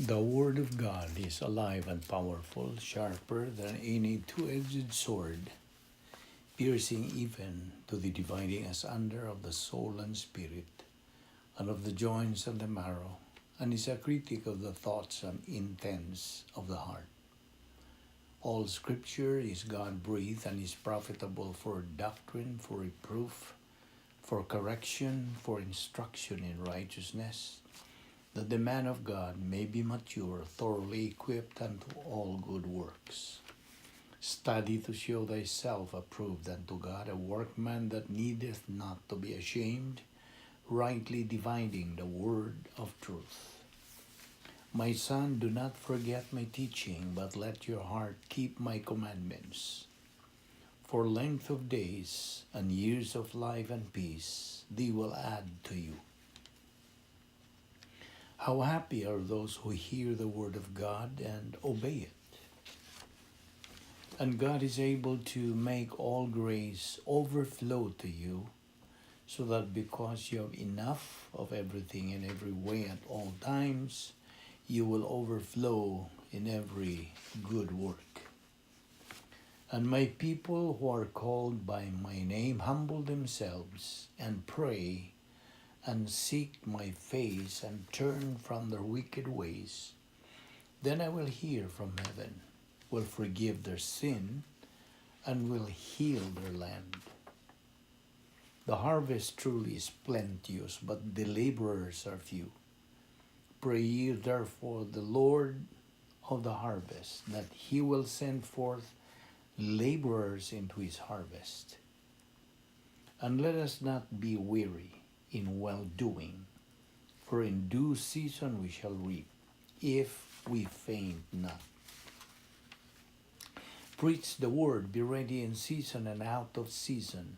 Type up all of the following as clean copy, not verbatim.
The Word of God is alive and powerful, sharper than any two-edged sword, piercing even to the dividing asunder of the soul and spirit, and of the joints and the marrow, and is a critic of the thoughts and intents of the heart. All Scripture is God breathed and is profitable for doctrine, for reproof, for correction, for instruction in righteousness, that the man of God may be mature, thoroughly equipped unto all good works. Study to show thyself approved unto God, a workman that needeth not to be ashamed, rightly dividing the word of truth. My son, do not forget my teaching, but let your heart keep my commandments. For length of days and years of life and peace, they will add to you. How happy are those who hear the word of God and obey it. And God is able to make all grace overflow to you, so that because you have enough of everything in every way at all times, you will overflow in every good work. And my people who are called by my name humble themselves and pray and seek my face and turn from their wicked ways, then I will hear from heaven, will forgive their sin, and will heal their land. The harvest truly is plenteous, but the laborers are few. Pray ye therefore the Lord of the harvest that he will send forth laborers into his harvest. And let us not be weary in well doing, for in due season we shall reap, if we faint not. Preach the word, be ready in season and out of season.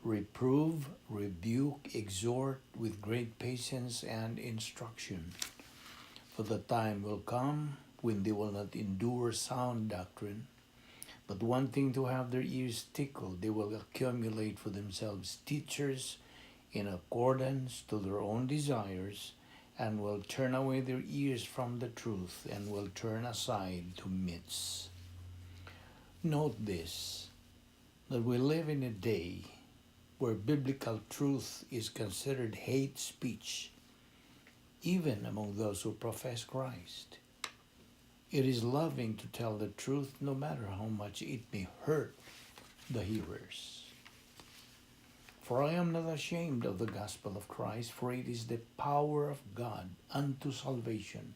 Reprove, rebuke, exhort with great patience and instruction. For the time will come when they will not endure sound doctrine, but wanting to have their ears tickled, they will accumulate for themselves teachers in accordance to their own desires, and will turn away their ears from the truth and will turn aside to myths. Note this, that we live in a day where biblical truth is considered hate speech, even among those who profess Christ. It is loving to tell the truth no matter how much it may hurt the hearers. For I am not ashamed of the gospel of Christ, for it is the power of God unto salvation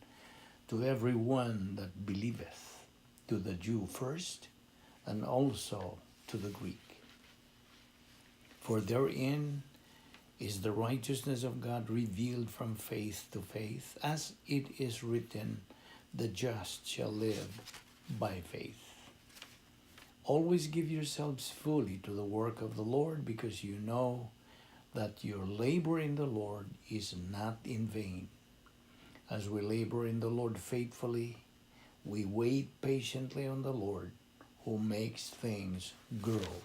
to every one that believeth, to the Jew first, and also to the Greek. For therein is the righteousness of God revealed from faith to faith, as it is written, "The just shall live by faith." Always give yourselves fully to the work of the Lord, because you know that your labor in the Lord is not in vain. As we labor in the Lord faithfully, we wait patiently on the Lord who makes things grow.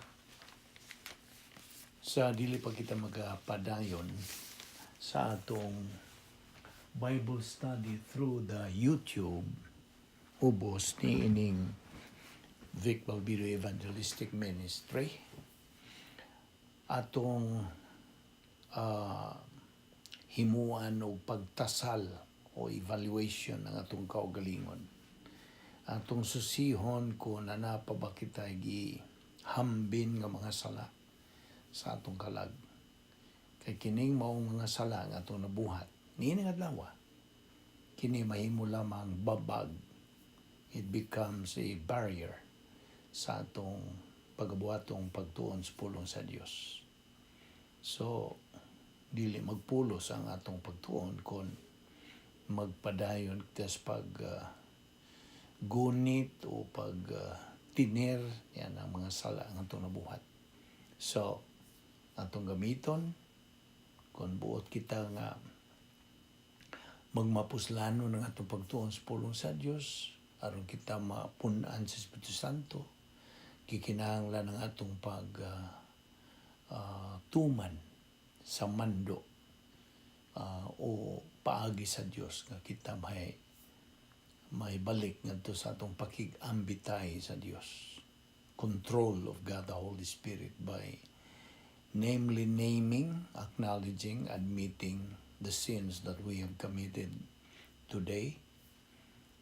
Sa dili pa kita magapadayon sa atong Bible study through the YouTube, ubos ni ining Vic Balbido Evangelistic Ministry, atong himuan og pagtasal o evaluation ng atong kaugalingon. Atong susihon kung naa pa ba kita gi hambin nga mga sala sa atong kalag. Kay kining maong mga sala nga atong nabuhat niining adlaw, kini mahimo lamang babag. It becomes a barrier sa atong pagabuhatong pagtuon sa pulong sa Dios. So, dili magpulos ang atong pagtuon kung magpadayon kita sa pag gunit o pag tiner yan ang mga sala ang atong nabuhat. So, atong gamiton kung buot kita nga magmapuslano ng atong pagtuon sa pulong sa Dios aron kita mapun-an sa Espiritu Santo, gikinahanglan ang atong pag tuman sa mando o paagi sa Dios nga kita may Maibalik ngadto sa atong pakig-ambitay sa Dios. Control of God the Holy Spirit by namely naming, acknowledging, admitting the sins that we have committed today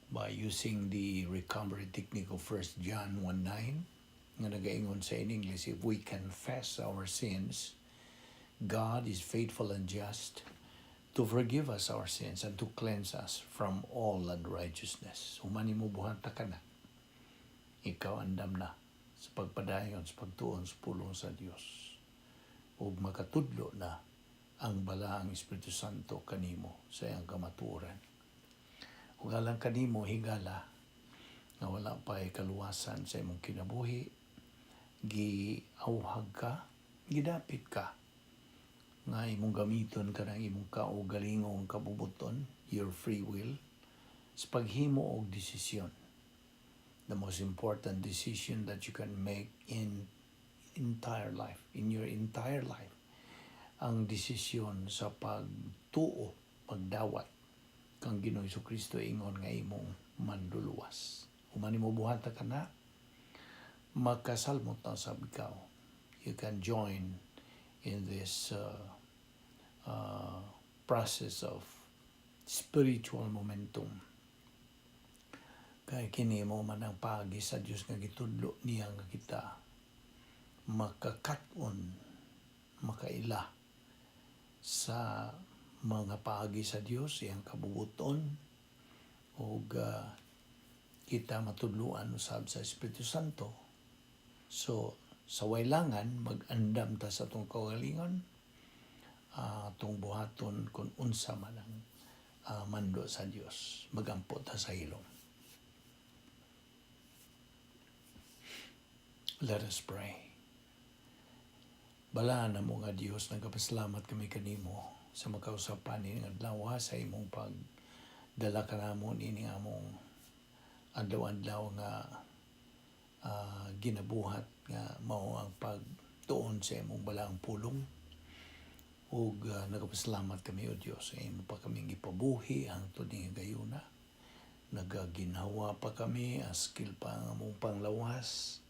by using the recovery technique of 1 John 1:9 nga nagaingon sa in English, "If we confess our sins, God is faithful and just to forgive us our sins and to cleanse us from all unrighteousness." Human nimo buhata kana, ikaw andam na sa pagpadayon sa pagtuon sa pulong sa Dios ug makatudlo na ang Balaang Espiritu Santo kanimo sa iyang kamatuoran. Ug alang kanimo, higala, nga wala pa kaluwasan sa imong kinabuhi, giawhag ka, gidapit ka nga imong gamiton kanang imong kaugalingong kabubuton, your free will, sa paghimo og desisyon. The most important decision that you can make in entire life, in your entire life, ang desisyon sa pagtuo, pagdawat kang Ginoong Kristo ingon nga imong manduluwas. Human nimo buhata kana, makasalmot na sab ikaw. You can join in this process of spiritual momentum. Kay kini mao man ang paagi sa Dios nga gitudlo niya nga kita makakat-on, makaila sa mga paagi sa Dios, iyang kabubuton, ug kita matudloan usab sa Espiritu Santo. So, sa waylangan, mag-andam ta sa atong kaugalingon, atong buhaton kung unsa man ang mando sa Dios. Magampo ta sa hilom. Let us pray. Balaan namo nga Dios, nagapasalamat kami kanimo sa makausapan ni adlaw sa imong pagdala kanamo nining among adlaw-adlaw nga ginabuhat nga mao ang pagtuon sa imong balaang pulong ug nagapasalamat kami, o Dios, sa imo pa kaming gipabuhi hangtod ning higayuna. Nagaginhawa pa kami, askil pa ang among panglawas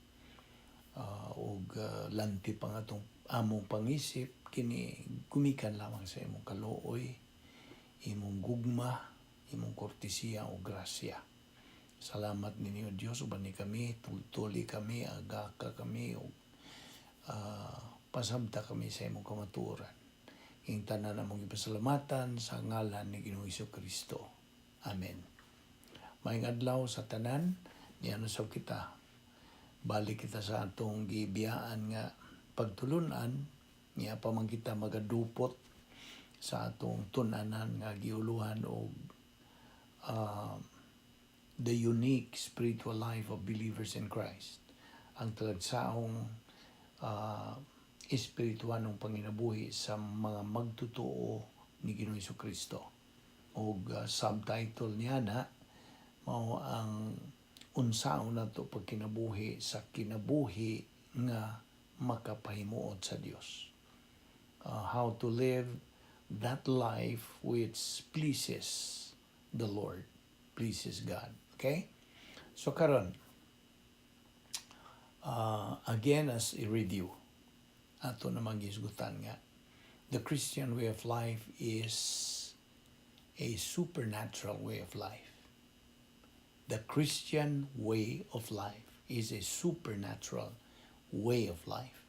ug lanti pa nga atong among pangisip. Kini gumikan lamang sa imong kaluoy, imong gugma, imong kortesiya o grasya. Salamat ninyo, Dios. Uban ni kami, tultuli kami, agaka kami ug pasabta kami sa imong kamatuoran. Ing tanan among ipasalamatan sa ngalan ni Ginoong Kristo. Amen. Maayong adlaw sa tanan. Niya sab kita. Balik kita sa atong gibiyaan nga pagtulunan niya pa man kita magadupot sa atong tunanan nga giuluhan og the unique spiritual life of believers in Christ. Ang talagsaong espirituanong panginabuhi sa mga magtotoo ni Ginoong Kristo. Og subtitle niya na mao ang unsaon nato pagkinabuhi sa kinabuhi nga makapahimuot sa Dios. How to live that life which pleases the Lord, pleases God. Okay? So karon, again as a review, ato namang gisgutan nga the Christian way of life is a supernatural way of life. The Christian way of life is a supernatural way of life.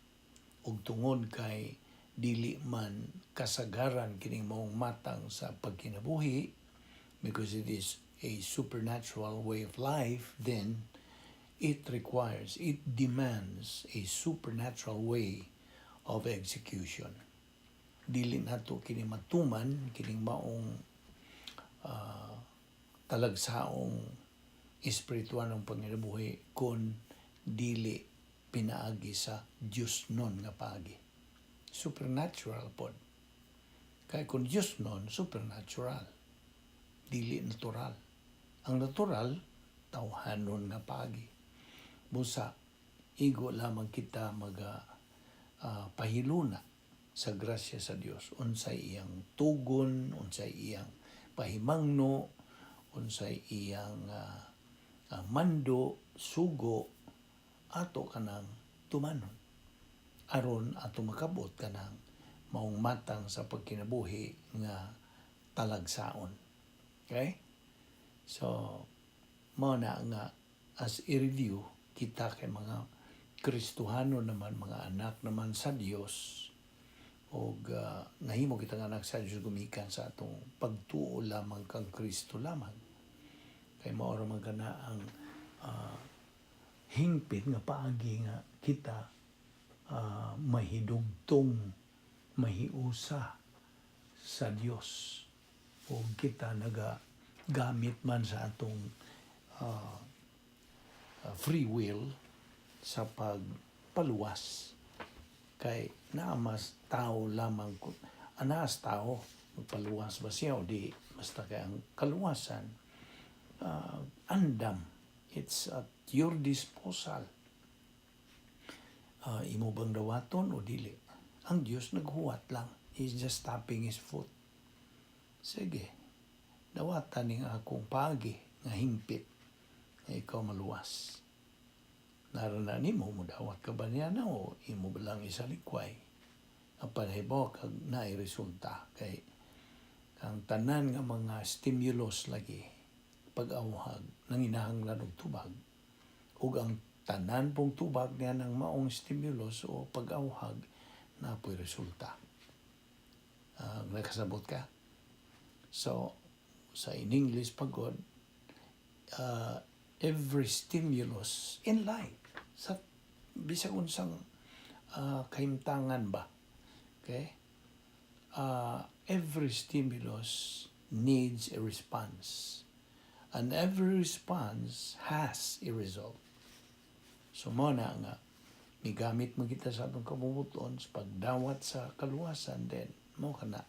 Ug tungod kay dili man kasagaran kining maong matang sa pagkinabuhi, because it is a supernatural way of life, then it requires, it demands a supernatural way of execution. Dili nato kini matuman kining maong talagsaong espirituanong panginabuhi kung dili pinaagi sa Diyos nun nga paagi. Supernatural pod. Kaya kung Diyos nun, supernatural. Dili natural. Ang natural, tawhanon nga paagi. Busa, igo lamang kita maga pahiluna sa grasya sa Dios, unsay iyang tugon, unsay iyang pahimangno, Unsay iyang mando, sugo, ato kanang tumanon aron ato makabot kanang maong matang sa pagkinabuhi nga talagsaon. Okay? So, mao na nga as a review, kita kay mga Kristohano naman, mga anak naman sa Dios, og nahimo kita nga anak sa Dios gumikan sa atong pagtuo lamang kang Kristo lamang. Kay mao ra man kana ang hingpit nga paagi nga kita mahidugtong, mahiusa sa Dios o kita naga gamit man sa atong free will sa pagpaluwas, kay naamas tao lamang anaas tao magpaluwas ba siya o di. Basta kay ang kaluwasan andam, it's at your disposal, imo bang dawaton o dili. Ang Dios naghuwat lang. He's just tapping his foot. Sige, dawatan ning akong paagi nga hingpit nga ikaw maluwas. Narana nimo, mudawat ka ba niya na o imo ba lang isalikway? Apan hibaw kag naay resulta, kay ang tanan nga mga stimulus lagi pag-awhag nanginahanglan og tubag, ug ang tanan pong tubag niya ng maong stimulus o pag-awhag naa poy resulta. Nakasabot ka? So, sa in English pagod, every stimulus in life, sa bisag unsang kahimtangan ba, okay? Every stimulus needs a response. And every response has a result. So mao na nga, migamit mo kita sa atong kabubut-on sa pagdawat sa kaluwasan, then mao kana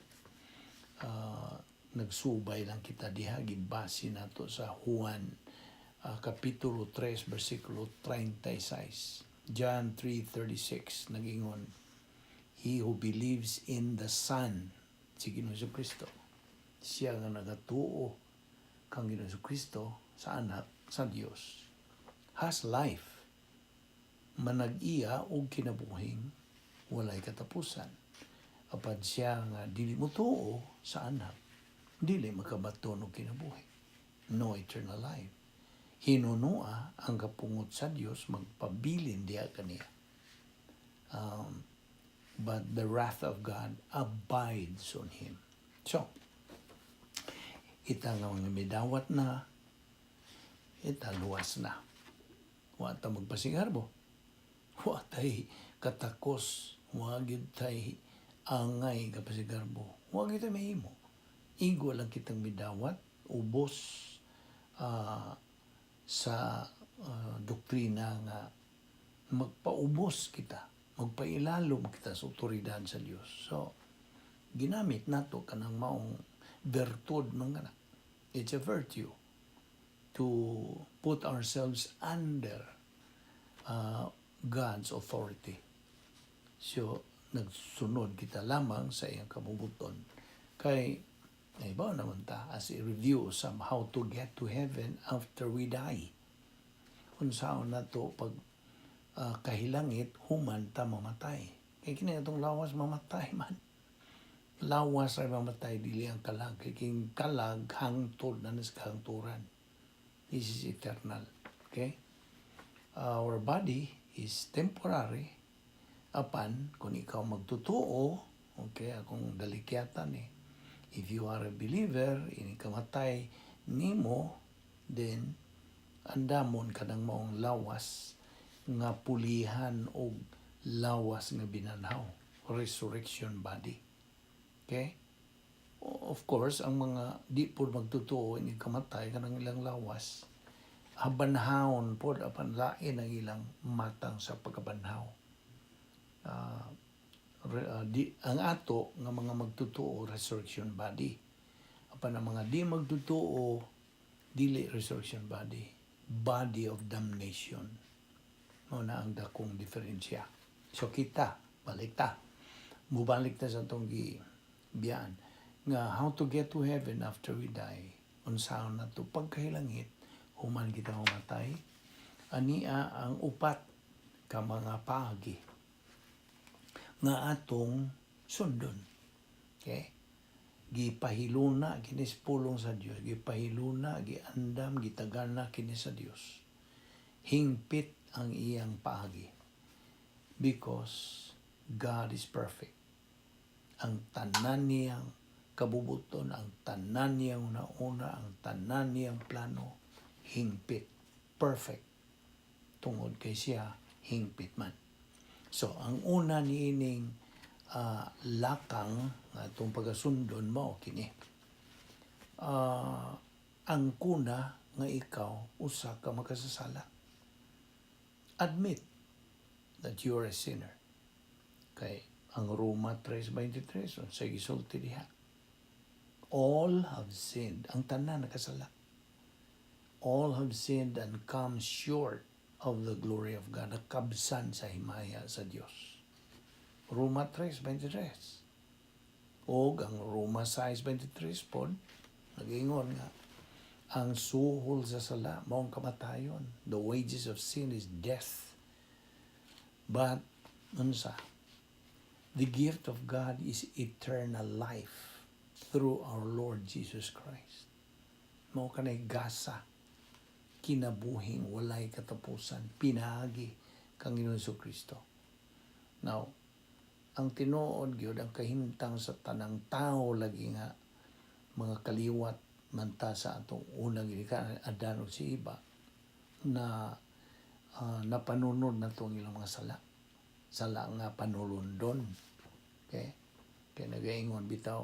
nagsubay lang kita diha, gibase nato sa Juan kapitulo 3 bersikulo 36. John 3:36 nagingon, "He who believes in the Son," si Ginoong Kristo, siya nga nagatuo kang Ginoong Kristo sa anak sa Dios, "has life," manag-iya og kinabuhing walay katapusan. Apan siya nga dili motuo sa anak, dili makabaton og kinabuhi, no eternal life. Hinunua ang kapungot sa Dios magpabilin diha kaniya. But the wrath of God abides on him. So, ita nga mga midawat na, ita luwas na. Wa ta magpasigarbo. Wa tay katakos, wa gyud tay angay kapasigarbo. Wa gyud tay mahimo. Igo lang kitang midawat, ubos sa doktrina nga magpaubos kita, magpailalom kita sa otoridad sa Dios. So, ginamit nato kanang maong bertud mga na. It's a virtue to put ourselves under God's authority. So, nagsunod kita lamang sa iyang kabubut-on. Kay, naibaw naman ta as a review sa how to get to heaven after we die. Unsaon na to pag kahilangit human ta mamatay. Kay kini atong lawas mamatay man. Lawas ay mamatay, dili ang kalag. Kay king kalag hangtod na nas kahangturan. This is eternal. Okay? Our body is temporary. Apan, kung ikaw magtotoo, okay, akong dalikyatan eh. If you are a believer, ini kamatay nimo, then andamon ka ng maong lawas nga pulihan og lawas nga binanhaw, resurrection body. Okay? Of course, ang mga di po magtotoo ini kamatay kanang ilang lawas, habanhawon pod, apan lain ang ilang matang sa pagkabanhaw. Di, ang ato nga mga magtotoo, resurrection body. Apan ang mga di magtotoo, dili resurrection body, body of damnation. Mao na ang dakong diferensya. So kita, balik ta. Mubalik ta sa atong gibiyaan nga how to get to heaven after we die. Unsaon nato pagkahilangit human kita mamatay? Ania ang upat ka mga paagi nga atong sundon. Okay? Gipahiluna kini sa pulong sa Dios, gipahiluna, giandam, gitagana kini sa Dios. Hingpit ang iyang paagi because God is perfect. Ang tanan niyang kabubuton, ang tanan niyang una, ang tanan niyang plano, hingpit, perfect. Tungod kay siya, hingpit man. So, ang una niining lakang nga atong pagasundon mao kini. Ang kuna nga ikaw usa ka makasasala. Admit that you are a sinner. Kay ang Roma 3:23, unsay gisulti diha? All have sinned. Ang tanan nakasala. All have sinned and come short of the glory of God. Nakabsan sa himaya sa Dios. Roma 3:23. Og ang Roma 6:23 pod, nag-ingon nga, ang suhol sa sala, mao ang kamatayon. The wages of sin is death. But, unsa? The gift of God is eternal life through our Lord Jesus Christ. Mao kanay gasa, kinabuhing walay katapusan, pinaagi kang Ginoong Kristo. Now, ang tinuod gyud, ang kahimtang sa tanang tao lagi nga mga kaliwat man ta sa atong unang ginikan Adan ug si Eva na napanunod na itong ilang mga sala. Sala nga panulundon. Okay? Kaya nagaingon bitaw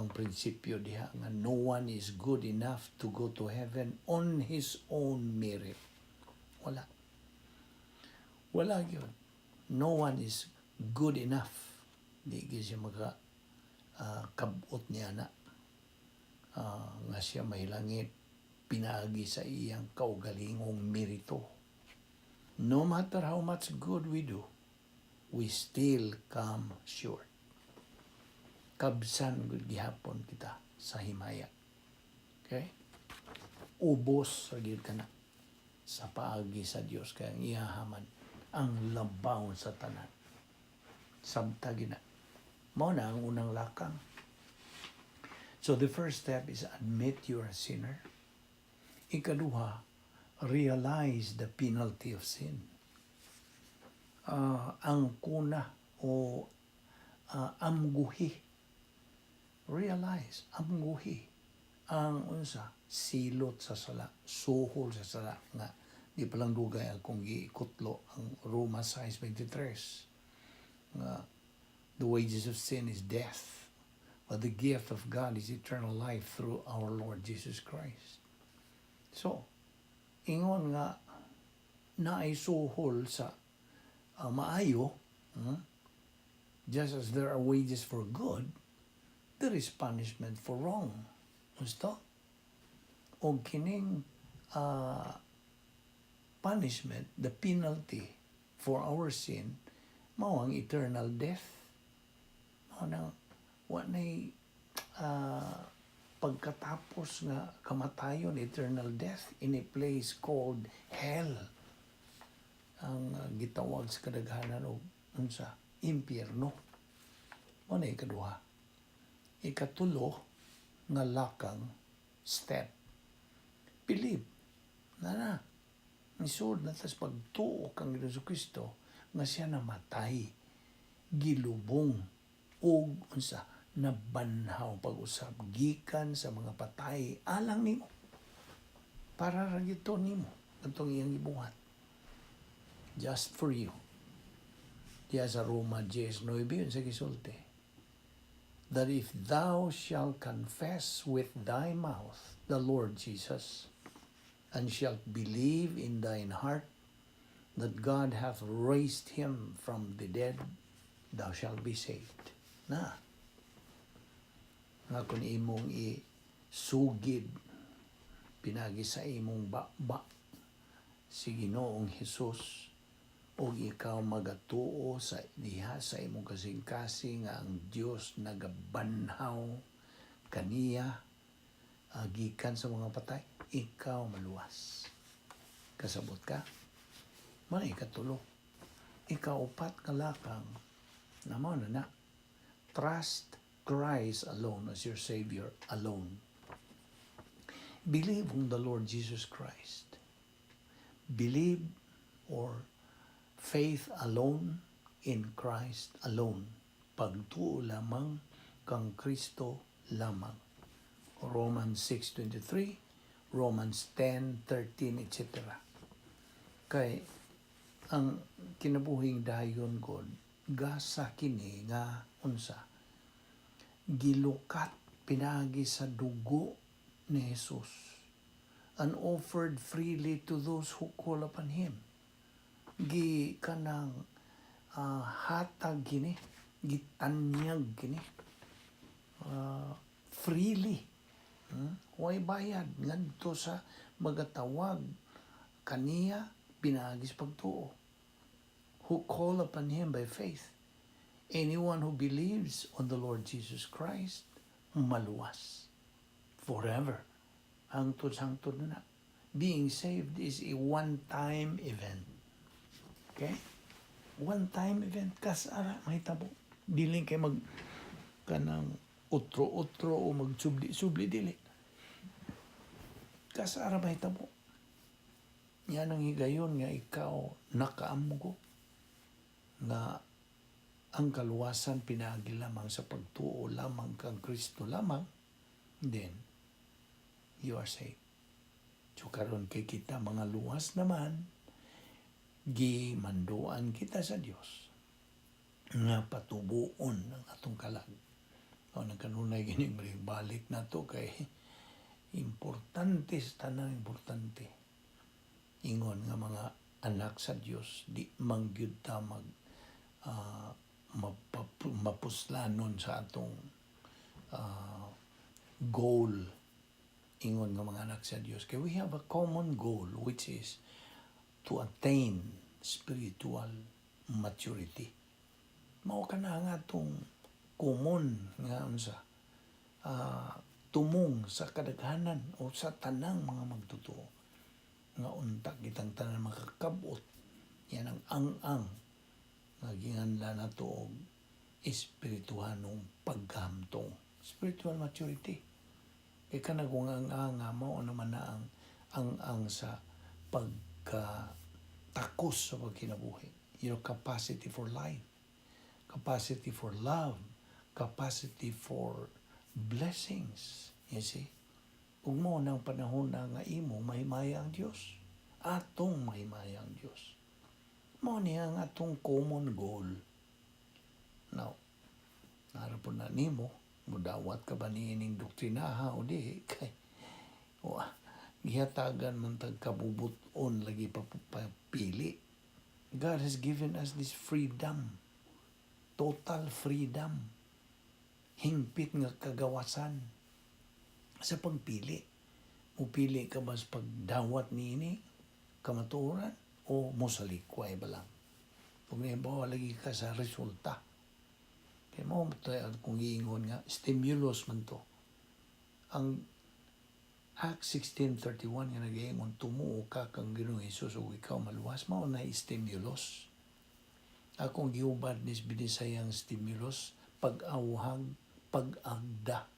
ang prinsipyo diha nga no one is good enough to go to heaven on his own merit. Wala. Wala gyud. No one is good enough. Di gyud siya maka kabot niya na nga siya mahilangit pinaagi sa iyang kaugalingong merito. No matter how much good we do, we still come short. Kabsan gud gihapon kita sa himaya. Okay? Ubos sa gyud kana sa paagi sa Dios kay ang iyahaman ang labaw sa tanan. Sabta gina. Mao na ang unang lakang. So the first step is admit you're a sinner. Ikaduha, realize the penalty of sin. Ang kuna o amguhi. Realize, amguhi ang unsa silot sa sala, suhol sa sala nga di pa lang dugay akong giikutlo ang Roma 6:23 nga the wages of sin is death, but the gift of God is eternal life through our Lord Jesus Christ. So, ingon nga naay suhol sa maayo, Just as there are wages for good, there is punishment for wrong. Gusto? O kining punishment, the penalty for our sin, mao ang eternal death. Mao nang wa nay pagkatapos nga kamatayon, eternal death in a place called hell. Ang gitawag sa kadaghanan og unsa, impyerno. Mao na ikaduha. Ikatulo nga lakang, step. Believe. Na na. Nisud na tas pagtuo kang Ginoong Kristo nga siya namatay, gilubong ug unsa, nabanhaw pag-usab gikan sa mga patay alang nimo. Para ra gyud to nimo atong iyang gibuhat. Just for you. Diya sa Roma 10:9 sa gisulti, that if thou shalt confess with thy mouth the Lord Jesus, and shalt believe in thine heart that God hath raised him from the dead, thou shalt be saved. Na. Nga kung imong isugid pinagi sa imong baba si Ginoong Hesus ug ikaw magatuo sa diha sa imong kasing-kasing nga ang Dios nagabanhaw kaniya. Gikan sa mga patay, ikaw maluwas. Kasabot ka? Mao ikatulo. Ikaupat nga lakang na mao na na. Trust Christ alone as your Savior alone. Believe on the Lord Jesus Christ. Believe or faith alone in Christ alone. Pagtuo lamang kang Kristo lamang. Romans 6:23, Romans 10:13, etc. Kay ang kinabuhing dayon God, gasa kini nga unsa, gilukat pinaagi sa dugo ni Jesus and offered freely to those who call upon Him. Gi kanang hatag kini, gitanyag kini freely. Way bayad ngadto sa magatawag kaniya pinaagi sa pagtuo. Who call upon Him by faith. Anyone who believes on the Lord Jesus Christ, maluwas forever. Hangtod hangtod na na. Being saved is a one-time event. Okay? One-time event. Kas-ara, mahitabo. Dili kay mag kanang utro-utro o magsubli-subli, dili. Kas-ara mahitabo. Yan ang higayon nga ikaw nakaamgo nga ang kaluwasan pinaagi lamang sa pagtuo lamang kang Kristo lamang, then you are saved. So karon kay kita mga luwas naman, gimanduan kita sa Dios nga patubuon ang atong kalag. O nagkanunay gini balik na to kay importante sa tanang importante. Ingon nga mga anak sa Dios, di mangyud ta mag mapuslanon sa atong goal ingon nga mga anak sa Dios, kay we have a common goal, which is to attain spiritual maturity. Mao kana nga atong common nga unsa, tumong sa kadaghanan o sa tanang mga magtotoo nga unta kitang tanan makakabot yan ang ang-ang nga ginganlan nato og espirituhanong pagkahamtong, spiritual maturity. Kay kanang kung ang ang nga mao naman na ang sa pagka takos sa pagkinabuhi, your capacity for life, capacity for love, capacity for blessings, you see. Ug mao nang panahon na nga imo mahimaya ang Dios, atong mahimaya ang Dios. Mao niya ang atong common goal. Now, naa po na nimo, mudawat ka ba niining doktrinaha o di, kay wa gihatagan man tag kabubuton lagi pa pili. God has given us this freedom, total freedom, hingpit nga kagawasan sa pagpili. Mupili ka ba sa pagdawat niini kamatuoran o mosalikway ba lang? Kung halimbawa lagi ka sa resulta. Kay mo kung giingon nga stimulus man to. Ang Acts 16:31 nga nagaingon, "Tumuo ka kang Ginoong Hesus ug ikaw maluwas," mao na stimulus. Akong gihubad ni binisayang stimulus, pag-awhag, pag-agda.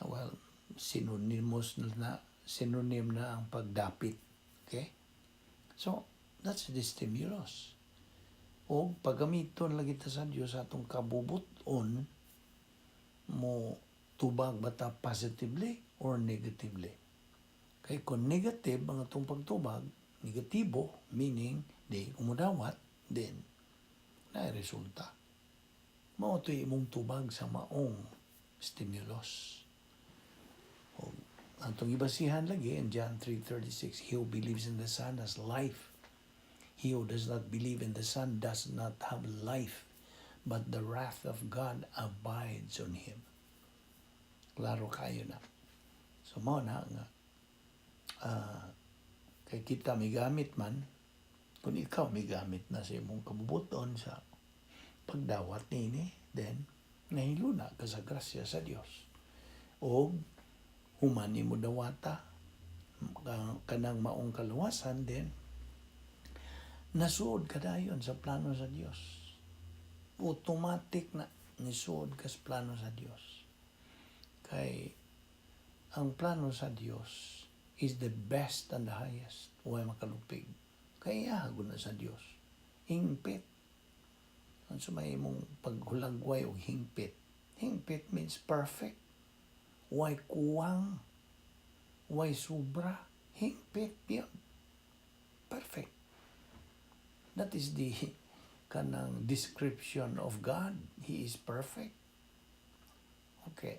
Well, synonymous na, synonym na ang pagdapit. Okay? So, that's the stimulus. O paggamiton lagi ta sa Dios atong kabubuton, mo tubag ba ta positively or negatively? Kay kung negative ang atong pagtubag, negatibo, meaning di kumudawat, then na resulta. Mao to'y imong tubag sa maong stimulus. O, atong ibasihan lagi in John 3:36, "He who believes in the Son has life. He who does not believe in the Son does not have life, but the wrath of God abides on him." Klaro kayo na. So mao na nga kay kita migamit man, kung ikaw migamit na sa imong kabubuton sa pagdawat niini, then nahiluna ka sa grasya sa Dios. O Human nimo dawata kanang maong kaluwasan, then nasuod ka dayon sa plano sa Dios. Automatic na nisuod ka sa plano sa Dios. Kay ang plano sa Dios is the best and the highest. Way makalupig. Kaya na sa Dios. Hingpit. Ang may imong paghulagway og hingpit. Hingpit means perfect. Way kuwang. Way sobra. Hingpit yun. Perfect. That is the kanang description of God. He is perfect. Okay.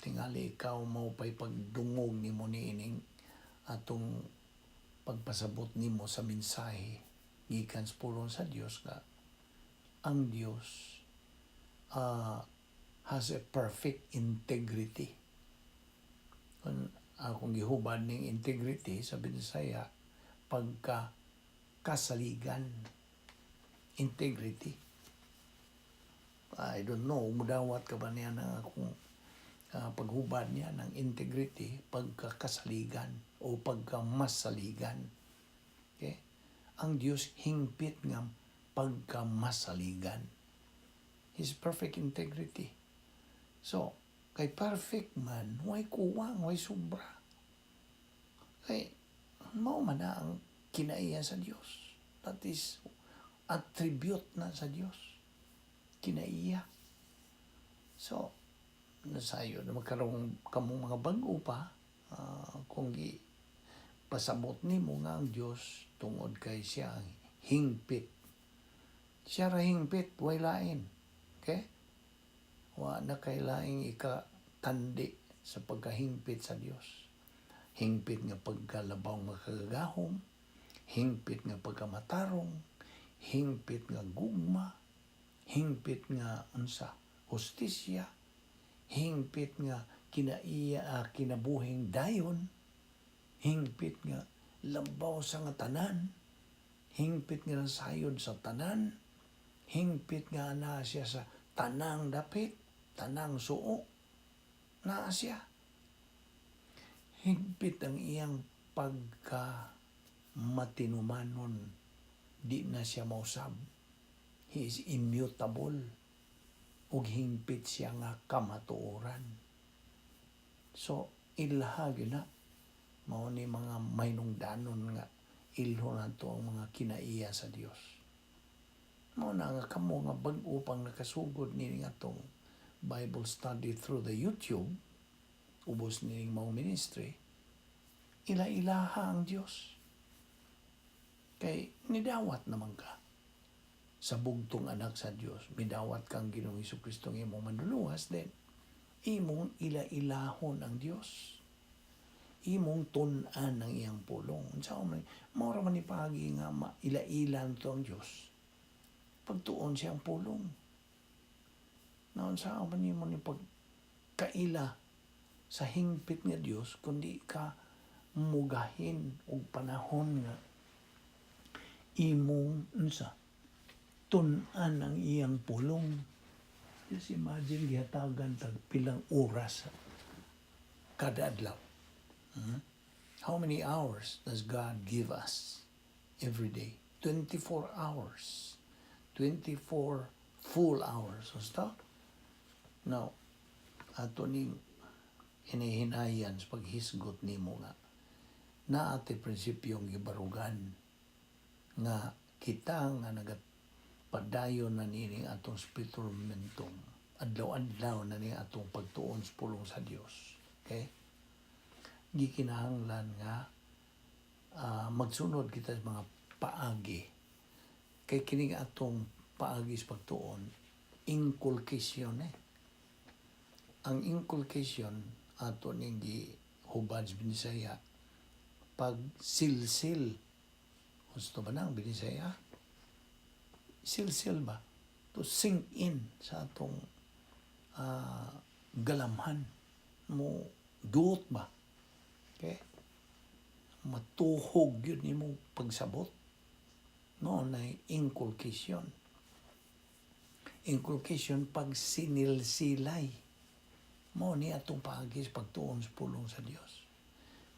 Tingali ikaw mo pa'y pagdungog nimo niining atong pagpasabot nimo sa mensahe gikan sa pulong sa Dios nga ang Dios has a perfect integrity. Kung akong gihubad ning integrity sa Binisaya, pagka kasaligan, integrity. I don't know, mudawat ka ba niya ng akong paghubad niya ng integrity, pagkakasaligan o pagkamasaligan. Okay? Ang Diyos hingpit nga pagkamasaligan. His perfect integrity. So, kay perfect man, way kuwang, way sobra. Kay, mao man na ang kinaiya sa Diyos. That is attribute na sa Diyos. Kinaiya. So, nasayo na magkaroon kamong mga bag-o pa kung gi pasabot nimo nga ang Dios tungod kay siya ang hingpit. Siya ra hingpit, way lain. Okay? Wa na kay laing ikatandi sa pagkahingpit sa Dios. Hingpit nga pagkalabaw makagagahom, hingpit nga pagkamatarong, hingpit nga gugma, hingpit nga unsa, hustisya, hingpit nga kinaiya kinabuhing dayon, hingpit nga labaw sa nga tanan, hingpit nga nasayod sa tanan, hingpit nga naa siya sa tanang dapit, tanang suo, naa siya. Hingpit ang iyang pagka matinumanon, di na siya mausab. He is immutable. Ug hingpit siya nga kamatuoran. So, ilha gyud na. Mao ni mga mahinungdanon nga ilho nato ang mga kinaiya sa Dios. Mao na nga kamo nga bag-o pang nakasugod ni nga atong Bible study through the YouTube, ubos nining mao ministry, ila-ilaha ang Dios. Kay nidawat naman ka sa bugtong anak sa Dios, midawat kang Ginoong Hesus Kristo nga imong manluluwas, then imong ila-ilahon ang Dios. Imong tun-an ang iyang pulong. Unsa man mao ra man ni paagi nga maila-ilan to ang Dios? Pagtuon siyang pulong. Na unsa man nimo ni pagkaila sa hingpit nga Dios kundi ka mugahin og panahon nga imong unsa, tun-an ang iyang pulong? Just imagine, gihatagan tag pilang oras kada adlaw. How many hours does God give us every day? 24 hours. 24 full hours. So stop. Now, ato ning hinihinayan sa paghisgot nimo nga naa tay prinsipyong gibarugan nga kita nga nagapadayon na nining atong spiritual momentum, adlaw-adlaw na ning atong pagtuon sa pulong sa Dios, okay, gikinahanglan nga magsunod kita sa mga paagi, kay kining atong paagi sa pagtuon, inculcation eh. Ang inculcation, ato ning gihubad sa Binisaya, pagsilsil. Gusto ba nang Binisaya? Silsil ba? To sink in sa atong galamhan mo, duot ba, okay, matuhog yun nimo pagsabot no na inculcation. Inculcation, pag sinilsilay. Mao ni atong paagi sa pagtuon sa pulong sa Dios.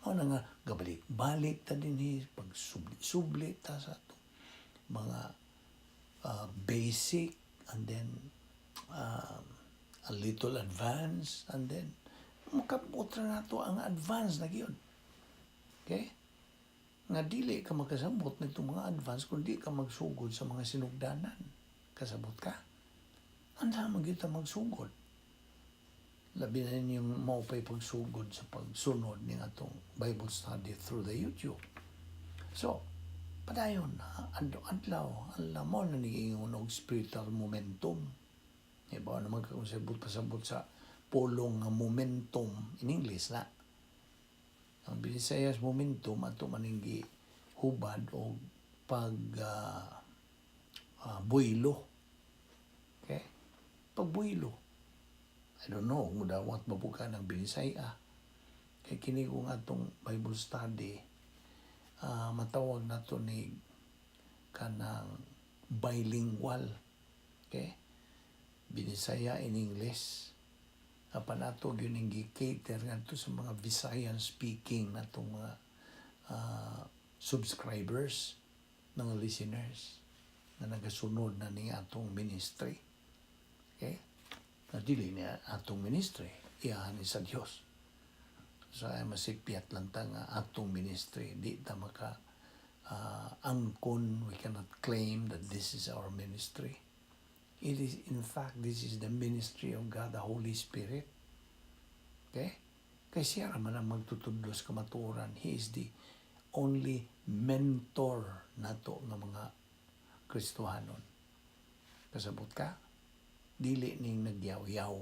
Mao na nga gabalik-balik ta dinhi, pagsubli-subli ta sa atong mga basic and then a little advance and then makabot ra nato ang advance na gyud. Okay? Nga dili ka makasabot nitong mga advance kung di ka magsugod sa mga sinugdanan. Kasabot ka? Anda man gyud ta magsugod. Labi na ninyong mao pa'y pagsugod sa pagsunod ning atong Bible study through the YouTube. So, padayon, adlaw, alam mo na niingon og spiritual momentum. Iba naman ka kung sabot pasabot sa pulong nga momentum in English na. Ang Binisayas momentum ato maning hubad og pag builo. Okay? Pagbuilo. I don't know kung dawat ba po ka ng Binisaya. Kay kini kung atong Bible study, matawag na to ni kanang bilingual. Okay? Binisaya in English. Apan ato gyud ning gi-cater ngadto sa mga Visayan speaking natong mga subscribers, mga listeners na nagasunod na ning atong ministry. Okay? Na dili niya atong ministry, iyahan ni sa Dios. So ay masipyat lang ta nga atong ministry, di ta maka angkon, we cannot claim that this is our ministry. It is, in fact, this is the ministry of God, the Holy Spirit. Okay? Kay siya ra man ang magtutudlo sa kamatuoran. He is the only mentor nato nga mga Kristohanon. Kasabot ka? Dili ning nagyaw-yaw.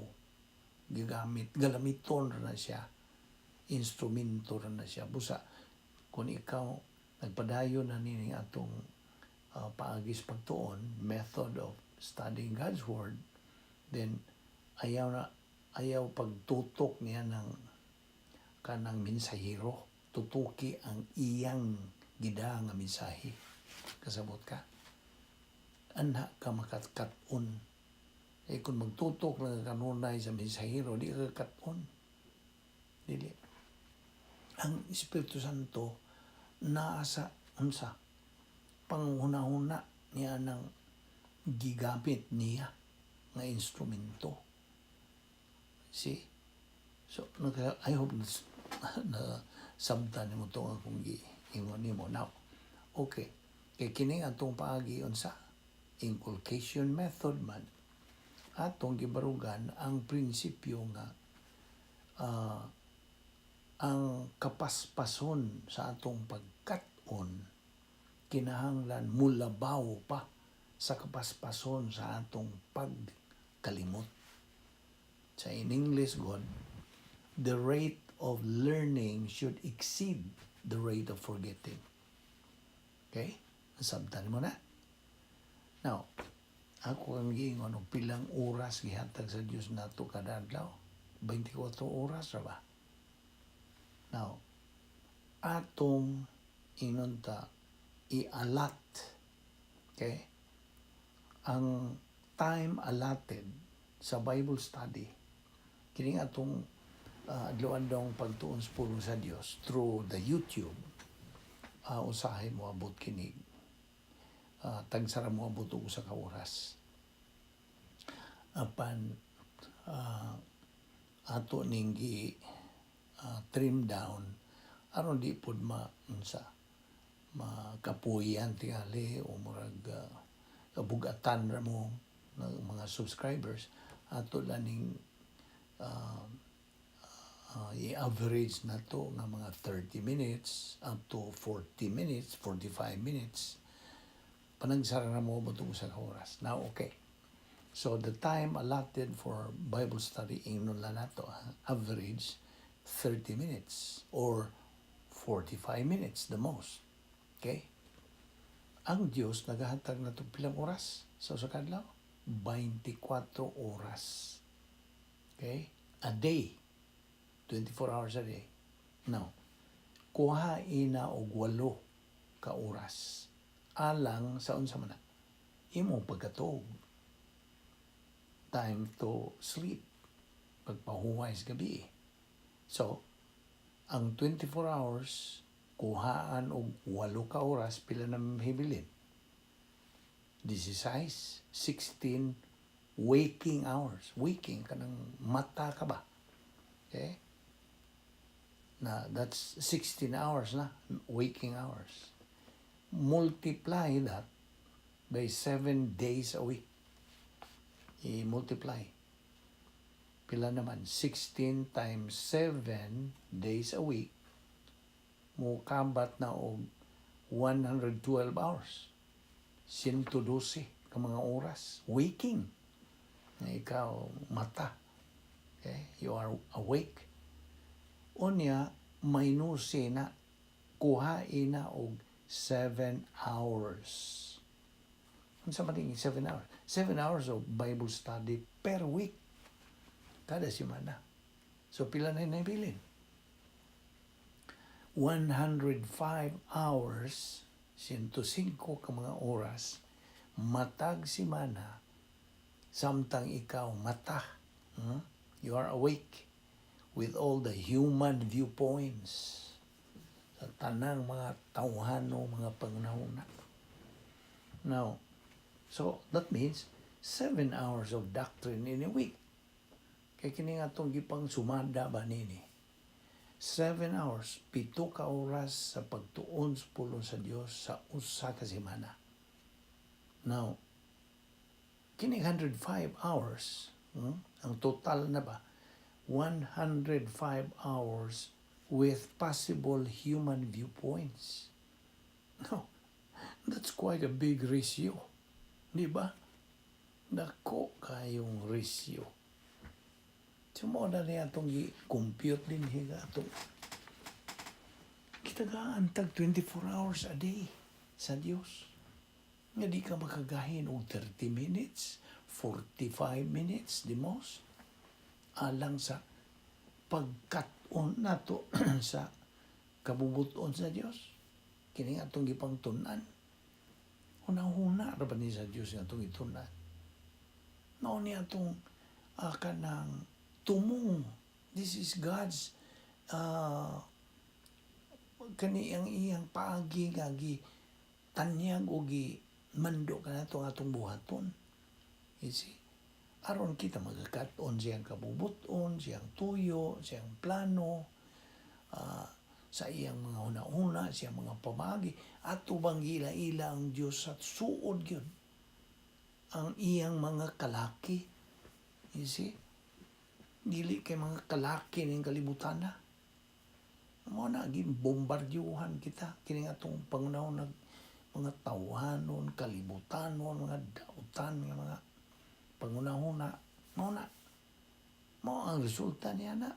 Gigamit, galamiton ra na siya. Instrumento ra na siya. Busa, kung ikaw nagpadayon na nining atong paagis pagtuon, method of studying God's Word, then ayaw na ayaw pagtutok niya ng kanang mensahero. Tutuki ang iyang gida nga mensahe. Kasabot ka? Anha ka makakat-on. Eh kung magtutok lang ka kanunay sa mensahero, di ka kat-on. Dili. Ang Espiritu Santo naa sa unsa panghuna-huna niya ng gigamit niya nga instrumento. See? So, I hope na sabtan nimo to nga akong giingon nimo. Now, okay. Kay kini atong paagi unsa? Inculcation method man. Atong gibarugan ang prinsipyo nga ang kapaspason sa atong pagkat-on kinahanglan mulabaw pa sa kapaspason sa atong pagkalimot. Sa in English, God, the rate of learning should exceed the rate of forgetting. Okay? Nasabtan mo na? Now, ako ang giingon og pilang oras gihatag sa Dios nato kada adlaw? 24 oras ra ba? Now, atong ingon ta i-allot. Okay? Ang time allotted sa Bible study kini atong adlaw-adlaw pagtuon sa pulong sa Dios through the YouTube, usahay mo abot kini tagsara mo abot og usa ka oras, apan ato ning gi trim down aron di pud ma unsa makapuyan tingali o murag kabugatan ra mo ng mga subscribers. Ato lang ning i-average na to nga mga 30 minutes up to 40 minutes, 45 minutes. Panagsara na mo mo usa ka oras. Now, okay. So the time allotted for Bible study, ingnon lang nato, ha, average 30 minutes or 45 minutes the most. Okay? Ang Dios nagahatag na to pilang oras sa usa ka adlaw? 24 oras. Okay? A day. 24 hours a day. Now, kuha ina og 8 ka oras alang sa unsa man na imong pagkatuog, time to sleep. Pagpahuway sa gabi. So, ang 24 hours, kuhaan og 8 ka oras, pila na hibilin? 16, 16 waking hours. Waking, kanang mata ka ba? Okay? Na, that's 16 hours na, waking hours. Multiply that by 7 days a week. I-multiply. Pila naman? 16 times 7 days a week, mukabat na og 112 hours. 112 ka mga oras. Waking. Na ikaw, mata. Okay? You are awake. Unya, minus na, kuhain na og 7 hours. Unsa man ning 7 hours? 7 hours of Bible study per week. Kada semana. So pila na nabilin? 105 hours, 105 ka mga oras, matag semana, samtang ikaw mata. You are awake with all the human viewpoints sa tanang mga tawhano, mga pangunahuna. Now, so that means 7 hours of doctrine in a week. Kay kini nga atong gipang sumada ba nini? 7 hours, 7 ka oras sa pagtuon sa pulong sa Dios sa usa ka semana. Now, kini 105 hours, ang total na ba? 105 hours with possible human viewpoints. No, that's quite a big ratio. Di ba? Dako kayong ratio. So mao na niya atong gi-compute din higa atong gitagaan tag 24 hours a day sa Dios. Nga di ka makagahin og 30 minutes, 45 minutes, the most. Alang sa pagkat-on nato sa kabubuton sa Dios. Kini nga atong gipangtun-an. Huna-huna ra ba ni sa Dios nga atong gitun-an? Mao ni atong kanang tumong. This is God's kani ang iyang paagi nga gi tanyag o gi mando kanato ang atong buhaton. You see? Aron kita magakat-on siyang kabubuton, siyang tuyo, siyang plano, sa iyang mga huna-huna, siyang mga pamagi, ato bang gila-ila ang Dios sa suod gyud ang iyang mga kalaki. You see? Dili kay mga kalaki ning kalibutan na. Mao na bombardyuhan kita kini atong pangunahon nag mga tawhanon, kalibutanon, mga dautan nga mga pangunahon na mao na. Mao ang resulta niya na.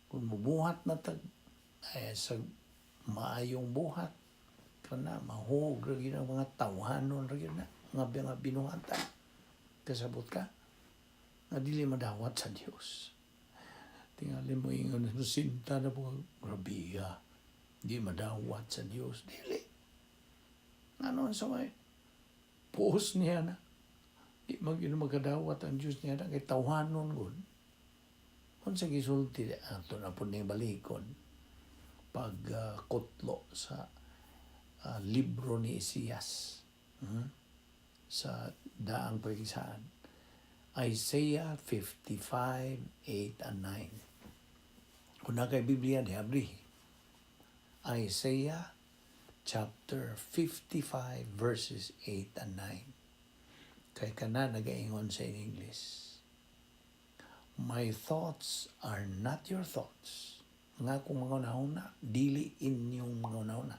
Kung mubuhat na tag ay, sa maayong buhat kana mahog ra gyud ang mga tawhanon ra gyud na mga binuhatan. Kasabot ka nga dili madawat sa Dios. Tingali mo ingon na sinta na po, grabe ka. Di madawat sa Dios. Dili. Ano sa may post niya na. Di man gyud makadawat ang Dios niya na kay tawhanon gud. Unsa gisulti ato na po ning balikon pag kutlo sa libro ni Isaias, Sa daang pagisaan. Isaiah 55, 8 and 9. Kung na kay Biblia, di abri. Isaiah chapter 55 verses 8 and 9. Kay kana nagaingon sa in English. "My thoughts are not your thoughts." Nga akong mga hunahuna, dili inyong mga hunahuna.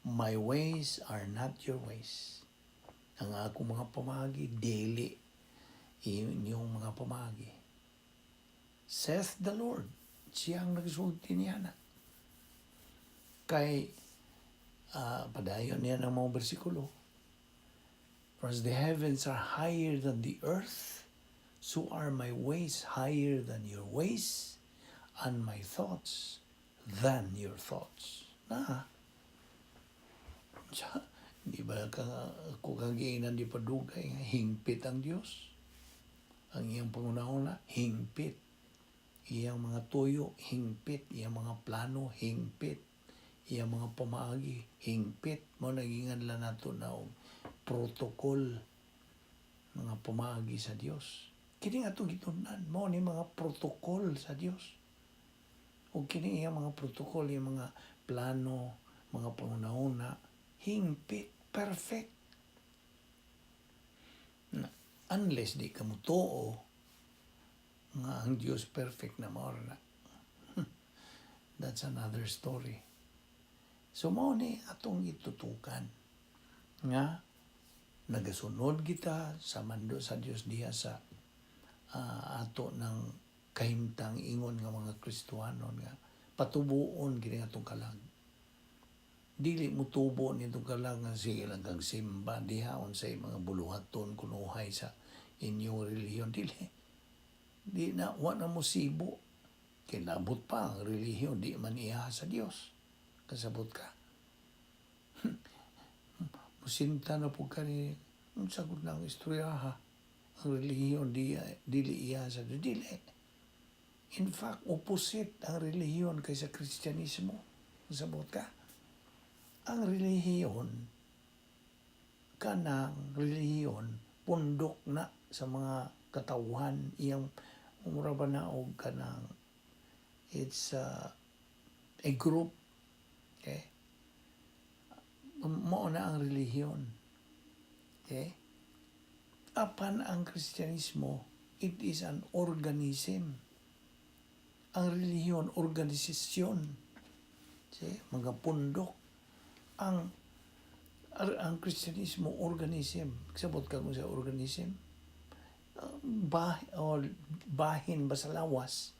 "My ways are not your ways." Ang akong mga pamagi, dili inyong mga pamagi. "Saith the Lord." Siyang nagsulti niya na. Kay, padayon niya ng mga bersikulo. "For as the heavens are higher than the earth, so are my ways higher than your ways, and my thoughts than your thoughts." Na, sa, di ba ka, kung kagiinan di pa dugay, nga hingpit ang Diyos? Ang iyang panghunahuna, hingpit. Iyang mga tuyo, hingpit. Iyang mga plano, hingpit. Iyang mga pamaagi, hingpit. Mao na giinganlan nato na og protocol, mga pamaagi sa Dios. Kini atong gitun-an, mao ni mga protocol sa Dios. Ug kini iyang mga protocol, iyang mga plano, mga panghunahuna, hingpit, perfect. Na, unless di ka mutuo nga ang Dios perfect na, mao na. That's another story. So mao ni atong itutukan nga nagasunod kita sa mando sa Dios diha sa ato ng kahimtang ingon nga mga Kristohanon nga patubuon kini atong kalag. Dili mo tubo nitong kalag nga sige lang kang simba diha, unsay mga buluhaton kunuhay sa inyong relihiyon. Dili. Di na, wa na mo sibo. Kay labot pa ang relihiyon, di man iya sa Dios. Kasabot ka? Musinta na po ka ni, ang sagot ng istorya ha. Ang relihiyon, dili iya sa Dios. Dili. In fact, opposite ang relihiyon kaysa Kristyanismo. Kasabot ka? Ang relihiyon, kanang relihiyon, pundok na sa mga katawhan, iyang mura ba na og kanang it's a group, okay? Mao na ang relihiyon, okay? Apan ang Kristyanismo, it is an organism. Ang relihiyon, organisasyon. See? Mga pundok. Ang Kristyanismo, organism. Sabot ka kung sa organism? Bah, o bahin ba sa lawas?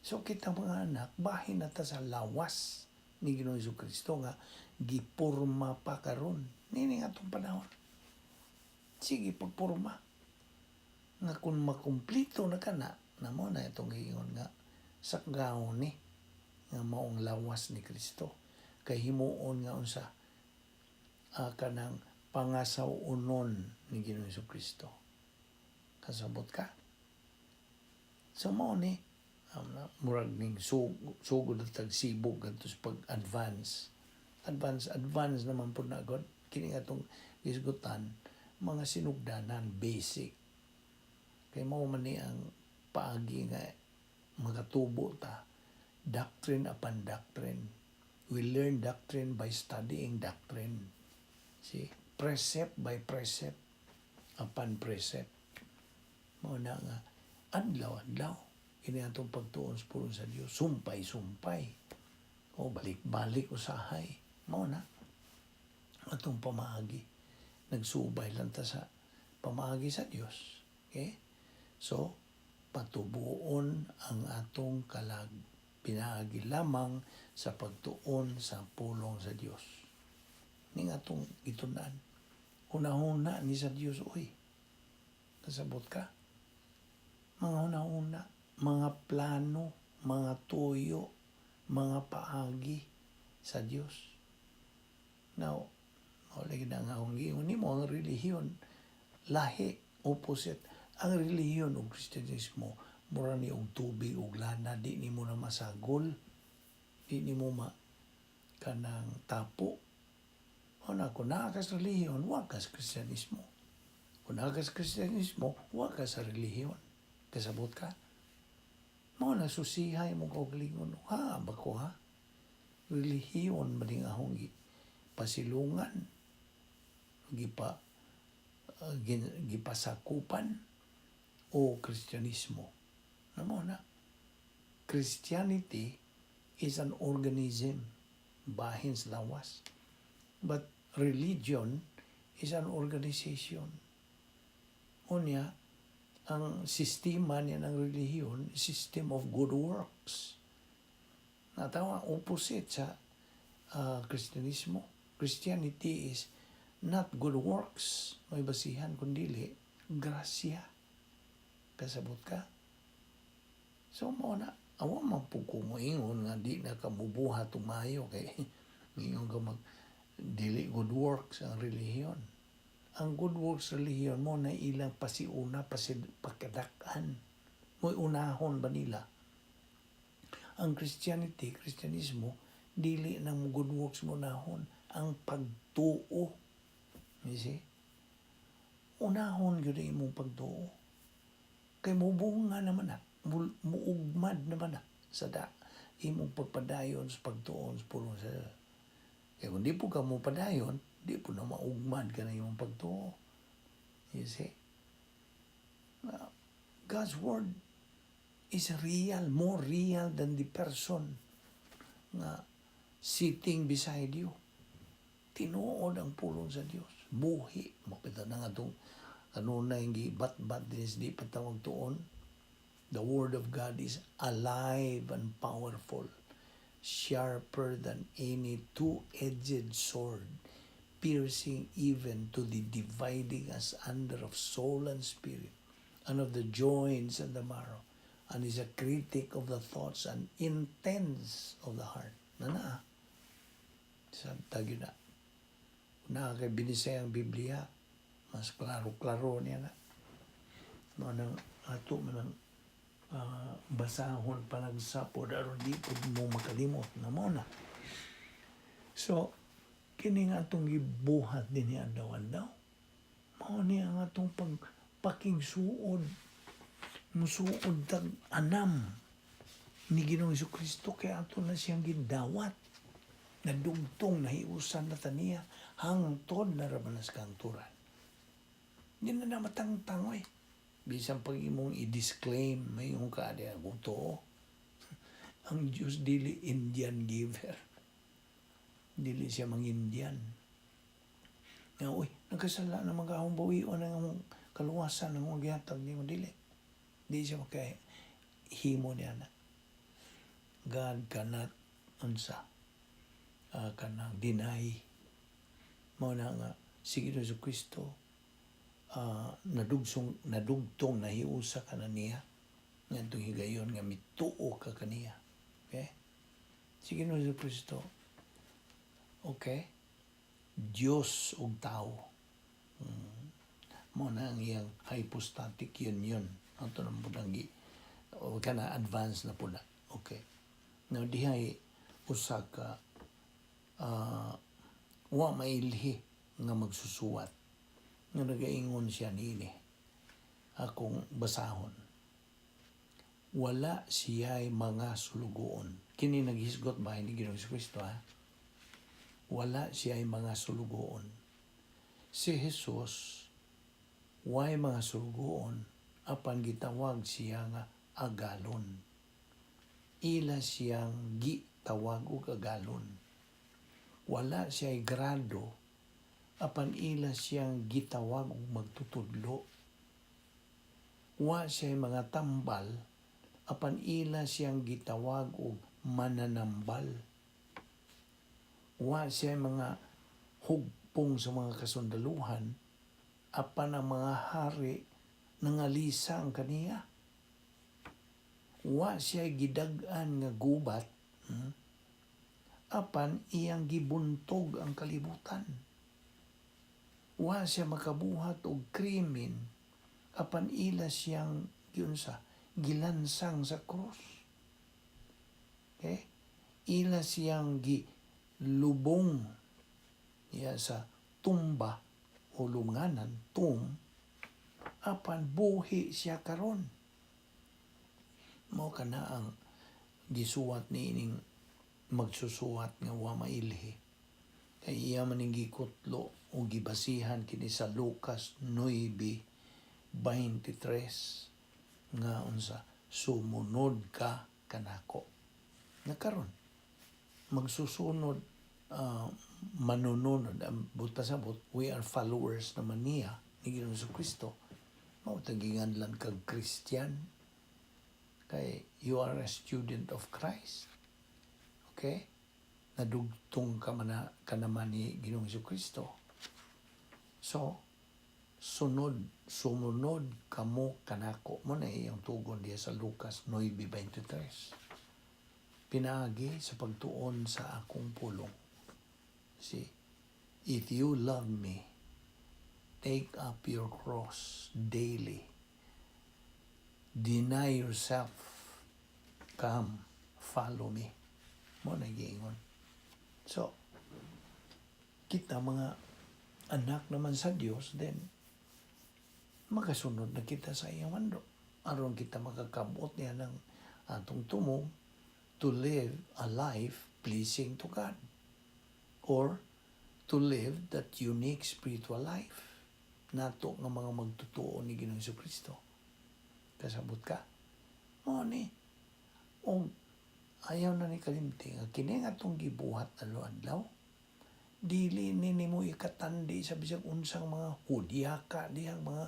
So kita mga anak, bahin na ta sa lawas ni Ginoong Kristo nga gipurma pa karon. Nini nga atong panahon. Sige, pagpurma. Nga kung makumplito na kana, na mo na itong giingon nga sakgaon ni nga maong lawas ni Kristo. Kay himuon nga unsa kanang pangasaw-unon ni Ginoong Kristo. Kasabot ka? So mao ni murag ning sugod at tagsibog kadto sa pag-advance. Advance, advance naman po na god. Kini nga atong gisgutan, mga sinugdanan, basic. Kay mao man ni ang paagi nga magatubo ta. Doctrine upon doctrine. We learn doctrine by studying doctrine. See? Precept by precept upon precept. Mao na nga adlaw-adlaw kini atong pagtuon sa pulong sa Dios, sumpay-sumpay o balik-balik usahay. Mao na atong pamaagi, nagsubay lang ta sa pamaagi sa Dios, okay? So patubuon ang atong kalag pinaagi lamang sa pagtuon sa pulong sa Dios. Ning atong gitun-an, hunahuna ni sa Dios, oy. Kasabot ka? Mga hunahuna, mga plano, mga tuyo, mga paagi sa Dios. Now, wala na nga akong giingon nimo ang relihiyon, lahi, opposite. Ang relihiyon ug Kristyanismo, mura ni og tubig ug lana, di nimo na masagol, di nimo ma kanang tapo. Una, kung naa ka sa relihiyon, wa ka sa Kristyanismo. Kung naa ka sa Kristyanismo, wa ka sa relihiyon. Kasabot ka? Mao na susihay mo kaugalingon. Ha, ba ko ha? Relihiyon ba ding ahong pasilungan? Gipasakupan? O Kristyanismo? Na mao na. Christianity is an organism. Bahin sa lawas. But religion is an organization. Unya, ang sistema niya ng relihiyon, system of good works. Natawa, opposite sa Kristyanismo. Christianity is not good works, may basihan, kundili, grasya. Kasabot ka? So, mao na, awa man po ko moingon nga di na ka mubuhat tumayo kay ingon ka mag dili good works ang relihiyon. Ang good works religion mo na ilang pasiuna, pakadak-an. Mo'y unahon ba nila? Ang Christianity, Kristyanismo, dili ng good works mo nahon. Ang pagtuo. You see? Unahon gyud ang imong pagtuo. Kay mubunga naman na, muugmad naman na sa da imong pagpadayon sa pagtuon sa pulong sa Diyos. Kaya kung di po ka mo padayon, di po na maugmad ka na imong pagtuo. You see? God's word is real, more real than the person nga sitting beside you. Tinuod ang pulong sa Dios. Buhi. Makita na nga itong kanunay gibat-bat din di patawag tuon. The word of God is alive and powerful, sharper than any two-edged sword, piercing even to the dividing asunder of soul and spirit, and of the joints and the marrow, and is a critic of the thoughts and intents of the heart. Na na. Sa tagyo na. Na kay binisaya ang Biblia, mas klaro-klaro niya na. Mo nang ato man ang basahon panagsapod aron di pud mo makalimot na mo na. So, kini nga atong gibuhat din ni adlaw-adlaw. Mao ni ang atong pagpakigsuod. Musuod tag anam ni Ginoong Kristo kay ato na siyang gidawat. Nadugtong nahiusan na ta niya hangtod na ra man sa kahangturan. Di na na matangtang oy. Bisan pag imong i-disclaim, may yung ka kung tuo. Ang Diyos dili Indian giver. Dili siya mang Indian. Nga, uy, nagkasala na mga bawion ang among kaluwasan ng mga gihatag nimo, dili. Di siya maka himo niya na. God cannot unsa kanang deny. Mao na nga si Ginoong Kristo nadugsong nadugtong nahiusa ka na niya ngadtong higayon nga mituo ka kaniya. Okay? Si Ginoong Kristo, okay? Diyos ug tao. Mo na ang iyang hypostatic union. Ato na po nang gi o kana advance na po na. Okay. Now dihay usa ka wa mailhi nga magsusuwat nga nagaingon siya niini, akong basahon: "Wala siya'y mga sulugoon." Kini naghisgot ba ni Ginoong Kristo, ha? Wala siya'y mga sulugoon. Si Jesus way mga sulugoon apan gitawag siya nga agalon. Ila siyang gitawag og agalon. Wala siya'y grado apan ila siyang gitawag og magtutudlo. Wa siya'y mga tambal apan ila siyang gitawag og mananambal. Wa siya'y mga hugpong sa mga kasundaluhan apan ang mga hari nangalisang kaniya. Wa siya gidag-an nga gubat, apan iyang gibuntog ang kalibutan. Wa siya makabuhat og krimen apan ila siyang giunsa, gilansang sa krus. Okay? Ila siyang gilubong niya sa tumba o lunganan, tomb, apan buhi siya karon. Mao kana ang gisuwat ni ining magsusuwat nga wa mailhi. Kay iya man ning gikutlo o gibasihan kini sa Lucas 9:23 nga unsa, "Sumunod ka kanako." Nga karon magsusunod, manununod ang buot pasabot, we are followers naman niya ni Ginoong Kristo. Mao tang ginganlan kag Christian kay you are a student of Christ. Okay? Nadugtong ka man na, ka naman ni Ginoong Kristo. So, sunod, sumunod kamo kanako. Mo na iyang tugon diya sa Lucas 9:23. Pinaagi sa pagtuon sa akong pulong. See, if you love me, Take up your cross daily. Deny yourself. Come, follow me. Mao na giingon. So, kita mga anak naman sa Dios, then makasunod na kita sa iyang mando. Aron kita makakabot niya ng atong tumong to live a life pleasing to God or to live that unique spiritual life nato nga mga magtutuo ni Ginoong Kristo. Kasabot ka? Mao ni. Og ayaw na ni kalimti nga kini nga atong gibuhat adlaw-adlaw, dili ni nimo ikatandi sa bisag unsang mga hudyaka dihang mga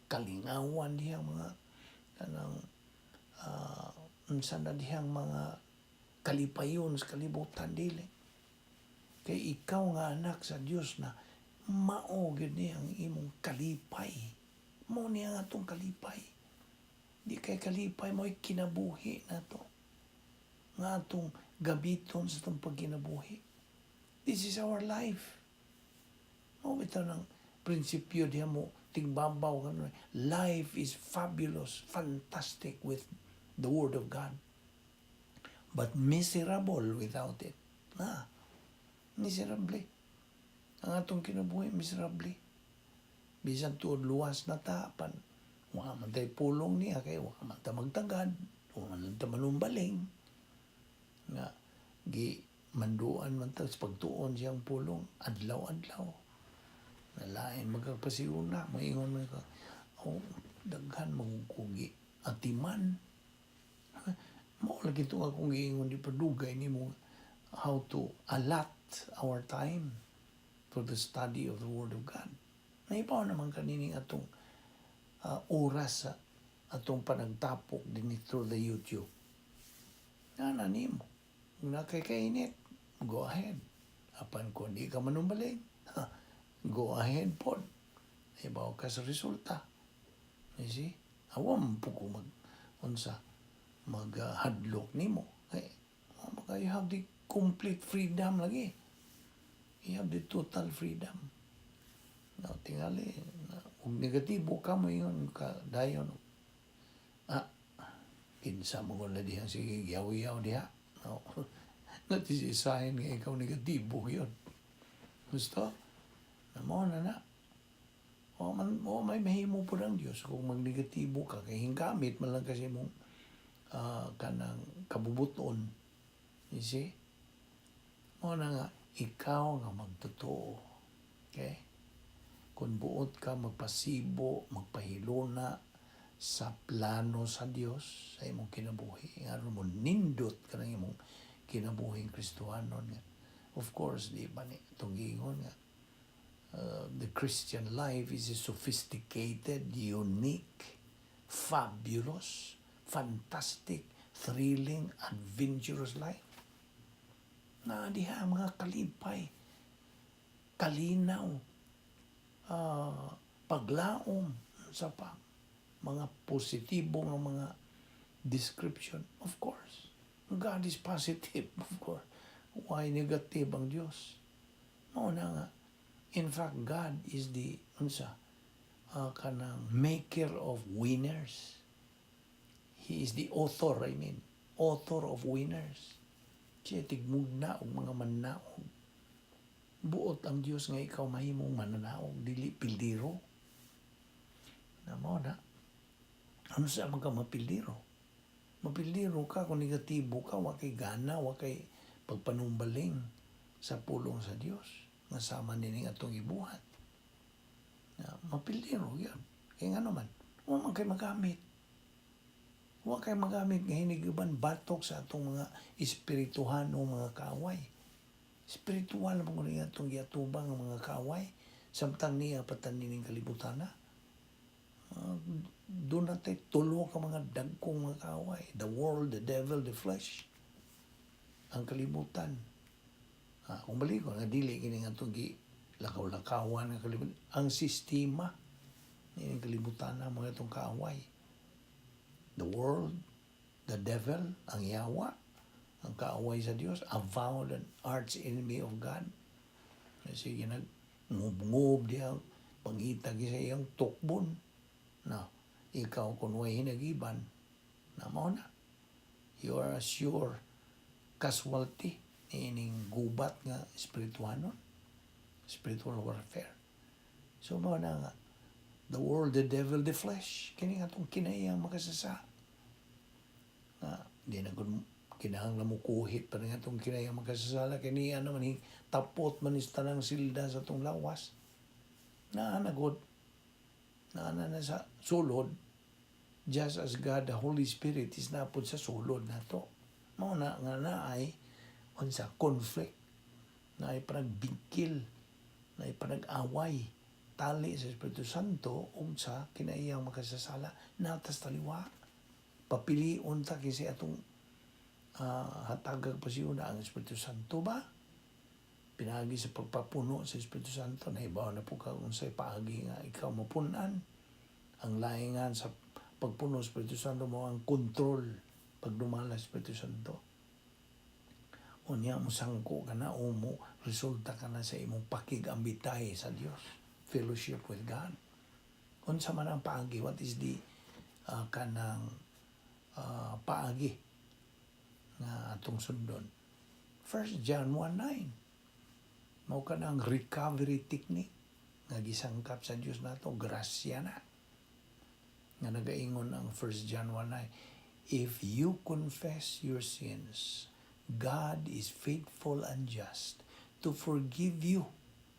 kalingawan dihang mga kanang unsa na dihang mga kalipayon sa kalibutan, dili. Kay ikaw nga anak sa Dios na, mao gyud ni ang imong kalipay. Mao ni ang atong kalipay. Di kay kalipay mo'y kinabuhi nato nga atong gamiton sa atong pagkinabuhi. This is our life. Mao bitaw ng prinsipyo diha mo tingbabaw ka. Life is fabulous, fantastic with the Word of God, but miserable without it. Na, miserable. Ang atong kinabuhi, miserable. Bisan tuod luwas na ta, pan, wa man tay pulong niya, kay wa man ta magtagad, wa man ta manumbaling. Nga, gi manduan man ta sa pagtuon siyang pulong, adlaw-adlaw. Nalain magkapasiuna, maingon man ka, "Oh, daghan magukugi. Atiman." Mao lagi ito akong giingon di padugay nimo how to allot our time for the study of the Word of God. Nahibaw naman kanining atong oras sa atong panagtapok din through the YouTube. Nga na nimo. Kung nakakainit, go ahead. Apan kung di ka manumbaling, go ahead pod. Ibaw ka sa resulta. You see? Awam po ko mag unsa maghadlok nimo. Kay oh, maka you have the complete freedom lagi. You have the total freedom. Now, tingali, na, kung negatibo ka mo yun, ka, dayon, kinsa mo na diha, sige, yaw-yaw diha. No? That is a sign nga ikaw negatibo yun. Gusto? Na mo na na. O, man, o may mahimo po ng Diyos kung magnegatibo ka, kay hinggamit man lang kasi mong kanang kabubuton. You see? Mao na nga, ikaw nga magtotoo. Okay? Kung buot ka magpasibo, magpahiluna sa plano sa Dios sa imong kinabuhi, nga mo nindot ka ng imong kinabuhing Kristohanon nga. Of course, di ba ni itong giingon nga the Christian life is a sophisticated, unique, fabulous, fantastic, thrilling, adventurous life. Na diha mga kalipay, kalinaw, paglaom sa pa mga positibo nga mga description. Of course, God is positive, of course. Why negative ang Diyos? Mao na nga. In fact, God is the unsa kanang maker of winners. He is the author, I mean, author of winners. Siya tigmugna og mga mananaog. Buot ang Dios nga ikaw mahimong mananaog, dili pildiro. Na mao na. Ano sa man ka mapildiro? Mapildiro ka kung negatibo ka, wa kay gana, wa kay pagpanumbaling sa pulong sa Dios. Nga sama nining atong ibuhat. Na mapildiro yun. Kaya nga naman, wa man kay magamit. Wa kay magamit nga hiniguban batok sa atong mga espirituhano mga kaaway. Espiritual mo nga atong giatubang ang mga kaaway samtang niya patan nining kalibutan na. Doon natin tulo ka mga dagkong mga kaaway. The world, the devil, the flesh. Ang kalibutan. Kung balik ko, nga dili kini nga itong gi lakaw-lakawan nga kalibutan. Ang sistema nining kalibutan na mga itong kaaway. The world, the devil, ang yawa, ang kaaway sa Dios, avowed and arch enemy of God. Kasi nag ngub-ngub diha, Pangita sa iyang tukbon na ikaw kung way hinagiban na mao na. You are a sure casualty ining gubat nga espirituhanon, spiritual warfare. So mao na nga, the world, the devil, the flesh, kini nga atong kinahiyang makasasala nga di na gud kinahanglan mo kuhit pa nga atong kinahiyang makasasala, kini ano man hi- tapot man is tanang silda sa atong lawas naa na gud, naa na na sa sulod, just as God the Holy Spirit is napod sa sulod nato. Mao na nga naay unsa, conflict, naay panagbigkil, naay panag-away tali sa Espiritu Santo ug sa kinaiyang makasasala natas taliwa. Papilion ta kasi atong hatagag pasiuna ang Espiritu Santo ba pinaagi sa pagpapuno sa Espiritu Santo. Nahibaw na po ka unsay paagi nga ikaw mapunan. Ang laingan sa pagpuno sa Espiritu Santo mo ang kontrol pagdumala sa Espiritu Santo. Unya mo sangko ka na o mo resulta ka na sa imong pakigambitay sa Dios, fellowship with God. Unsa man ang paagi, what is the kanang paagi nga atong sundon? 1 John 1:9 mao kanang recovery technique nga gisangkap sa Dios nato, grasya na nga nagaingon ang 1 John 1:9, "If you confess your sins, God is faithful and just to forgive you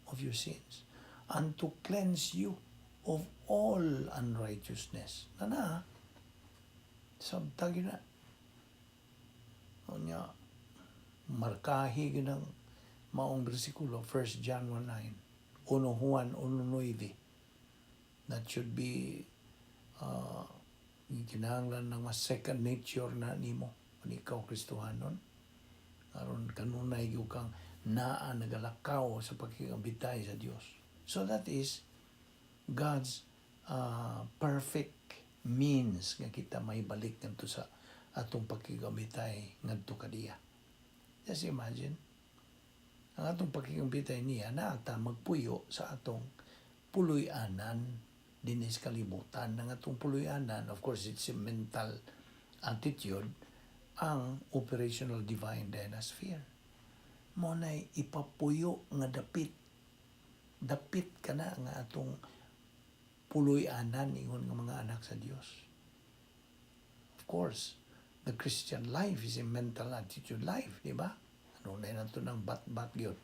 of your sins and to cleanse you of all unrighteousness." Na na, sabta gyud na. Unya, markahi gyud ang maong bersikulo, 1 John 1:9, 1 Juan 1:9. That should be kinahanglan ng mas second nature na nimo kung ikaw Kristohanon. Aron kanunay gyud kang naa nagalakaw sa pakigambitay sa Dios. So that is God's perfect means nga kita maibalik ngadto sa atong pakigambitay ngadto kaniya. Just imagine, ang atong pakigambitay niya na ata magpuyo sa atong puloy-anan dinhi sa kalibutan. Ang atong puloy-anan, of course, it's a mental attitude, ang operational divine dynasphere. Mo na'y ipapuyo nga dapit. Dapit ka na nga atong puloy-anan ingon nga mga anak sa Dios. Of course, the Christian life is a mental attitude life, di ba? Ano na nato ng bat-bat yun.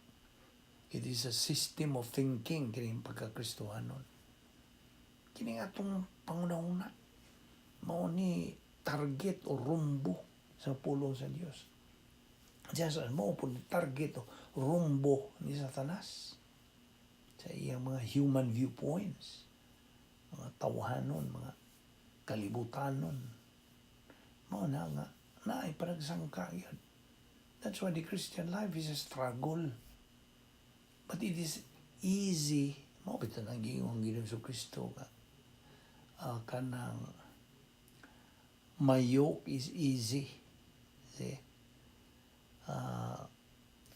It is a system of thinking kining pagka-Kristohanon. Kini nga atong pangunahuna. Mao ni target o rumbo sa pulong sa Dios. Diyan sa mao po ni target o rumbo ni Satanas sa iyang mga human viewpoints, mga tawhanon, mga kalibutanon. Mao na nga, naay panagsangka yun. That's why the Christian life is a struggle. But it is easy. Mao bitaw nang giingon Ginoong Kristo nga kanang "My yoke is easy." See?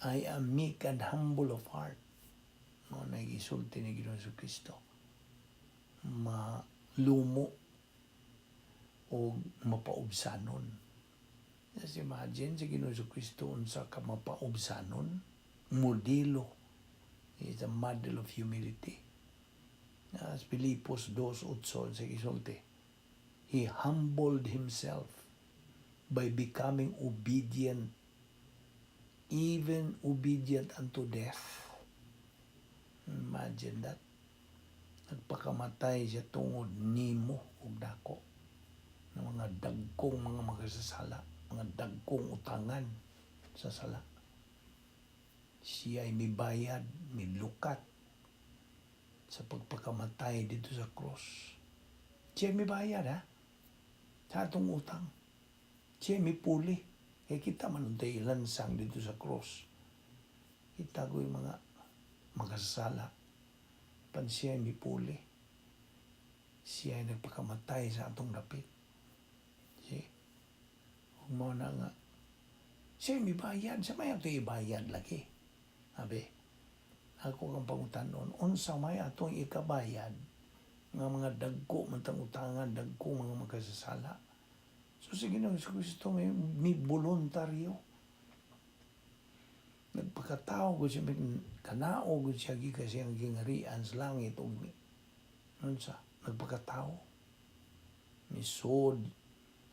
"I am meek and humble of heart." Mao na gisulti ni Ginoong Kristo. Malumo o mapaubsanon. Just imagine si Ginoong Kristo unsa ka mapaubsanon, modelo. He is a model of humility. As Filipos 2:8 sa gisulti, "He humbled himself by becoming obedient, even obedient unto death." Imagine that. Nagpakamatay siya tungod nimo ug nako ng mga dagkong mga makasasala, mga dagkong utangan sa sala. Siya ay mibayad, milukat sa pagpakamatay dito sa cross. Siya ay mibayad ha, sa atong utang. Siya ay mipuli. Kaya kita man untay ilansang dito sa cross. Kita ko yung mga makasasala. Pan siya ay mipuli. Siya ay nagpakamatay sa atong dapit. See? Ug mao na nga siya ay mibayad. Sa may ato ibayad lagi. Abi, Ako kang pangutanon, unsa may atong ikabayad nga mga dagko man tang utangan, dagko mga makasasala? So si Ginoong Kristo may voluntaryo. Nagpakatao gud siya, kanao gud siya gikan sa iyang gingarian sa langit ug unsa, nagpakatao. Misud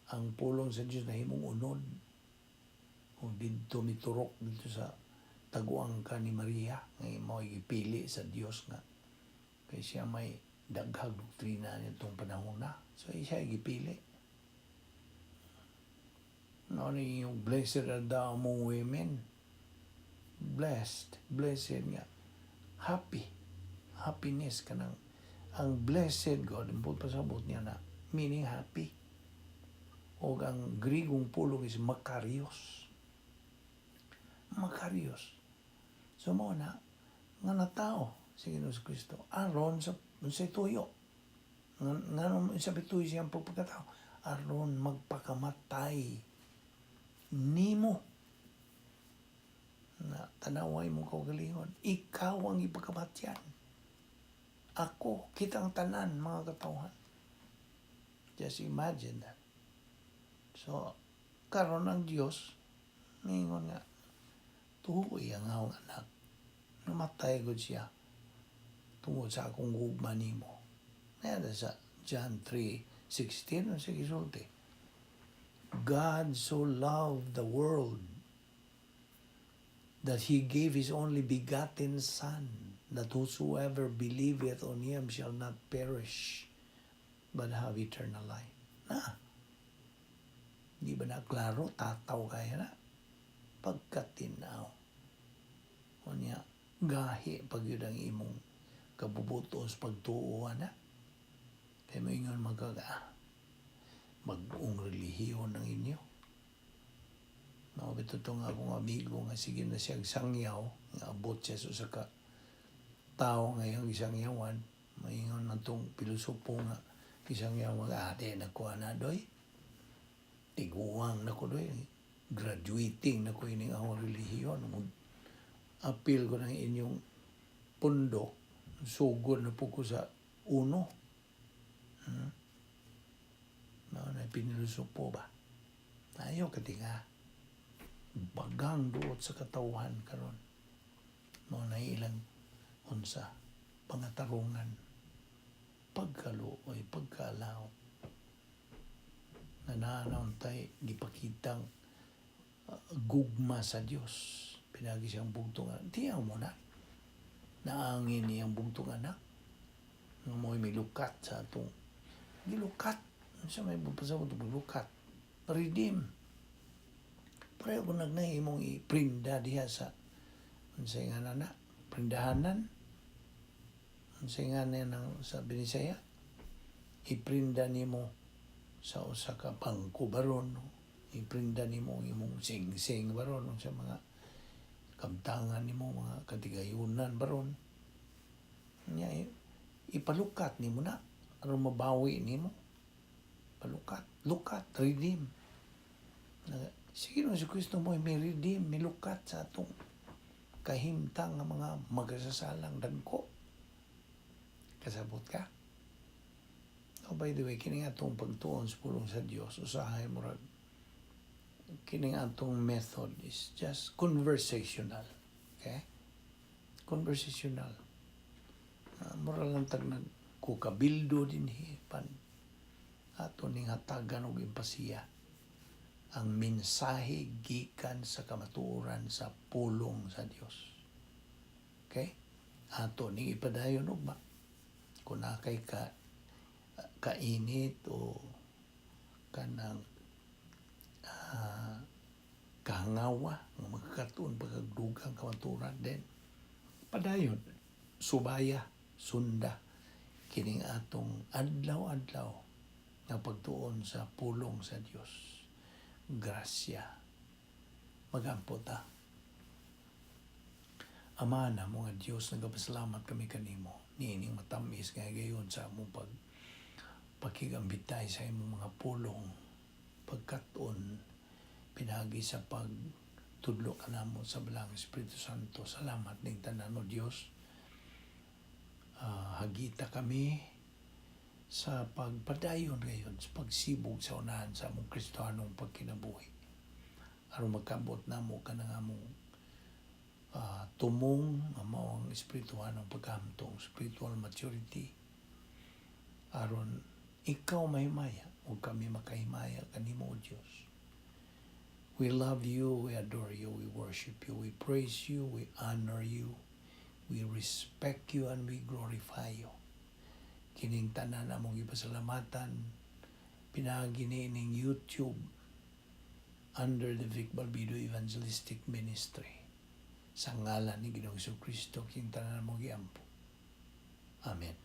ang pulong sa Dios, nahimong unod. Ug didto miturok didto sa taguang ka ni Maria nga mao gipili sa Dios nga kay siya may daghang doktrina nitong panahon na. So siya gipili. Mao ni yung "Blessed are thou among women." Blessed, blessed nga. Happy. Happiness kanang ang blessed God, ang pasabot niya na meaning happy. O ang Grigong pulong is makarios. Makarios. So mao na nga natao si Ginoong Kristo aron sa tuyo. Nga sa tuyo siyang pagpagkatao aron magpakamatay nimo na tanaway mo kaugalingon. Ikaw ang ipakamatyan. Ako, kitang tanan, mga katawhan. Just imagine that. So, karon ang Dios, ningon nga, tuoy ang akong anak. Namatay gud siya tungod sa akong gugma nimo. Kaya sa John 3:16, ano siya gisulti? "God so loved the world that He gave His only begotten Son, that whosoever believeth on Him shall not perish, but have eternal life." Na, di ba na klaro, tataw kaya na? Pagkatinaw. O niya, gahi pag yun ang imong kabubuton sa pagtuo na. Kaya mo ingon magaga, bag-ong relihiyon ng inyo. Mao bitaw to nga akong amigo nga sige na siyang sangyaw, nga abot siya sa usa ka tao nga iyang gisangyawan, maingon man tong pilosopo nga gisangyawan, "Ah, di nakuha na doy. Tiguang na ko doy. Graduating na ko ining akong relihiyon. Apil ko ng inyong pundok, sugod na po ko sa uno." Mao na pinilosopo ba? Ayaw katinga. Bagang duot sa katawhan karon. Mao na ilang unsa pangatarungan, pagkaluoy, pagkalaot na naanawntay gipakitang gugma sa Dios pinagi siyang bugtong anak. Tiyaw mo na naangin niyang bugtong anak nga mo'y milukat sa atong gilukat sa may pasabot, lukat, redeem. Pareho kung nagnahimong iprinda diha sa unsay nga na prindahanan, unsay nga na ng sa Binisaya, iprinda nimo sa usa ka bangko baron, iprinda nimo ang imong sing-sing baron, sa mga kamtangan nimo, mga katigayunan baron nya, ipalukat nimo na aron mabawi nimo. Palukat, lukat, redeem. Sige no, si Kristo mo may redeem, milukat sa atong kahimtang nga mga magasasalang dagko. Kasabot ka? Oh, by the way, kining atong pagtuon sa pulong sa Dios, usahay murag kining atong method is just conversational. Okay? Conversational. Mura lang tag nagkukabildo din pan ato ning hatagan og empasiya ang mensahe gikan sa kamatuoran sa pulong sa Dios. Okay? Ato ning ipadayon ugma. Kung naa kay ka kainit o kanang kahangawa nga magkatuon pagkagdugang kamatuoran, then padayon, subaya, sunda kining atong adlaw-adlaw nga pagtuon sa pulong sa Dios. Grasya. Magampo ta. Ama na mga Dios, nagapasalamat kami kanimo niining matamis nga gayon sa among pagkigambitay sa imong mga pulong, pagkat-on pinagi sa pagtudlo kanamo sa Balang Espiritu Santo. Salamat ning tanan, o Dios. Hagita kami sa pagpadayon ngayon sa pagsibog sa unahan sa among Kristohanong pagkinabuhi aron magkabot namo kanang among tumong nga mao ang espirituhanong pagkahamtong, spiritual maturity, aron ikaw mahimaya ug kami makahimaya kanimo, O Dios. We love you, we adore you, we worship you, we praise you, we honor you, we respect you, and we glorify you. Kining tanan among gipasalamatan pinaagi niining YouTube under the Vic Balbido Evangelistic Ministry. Sa ngalan ni Ginoong Kristo, kining tanan among giampo. Amen.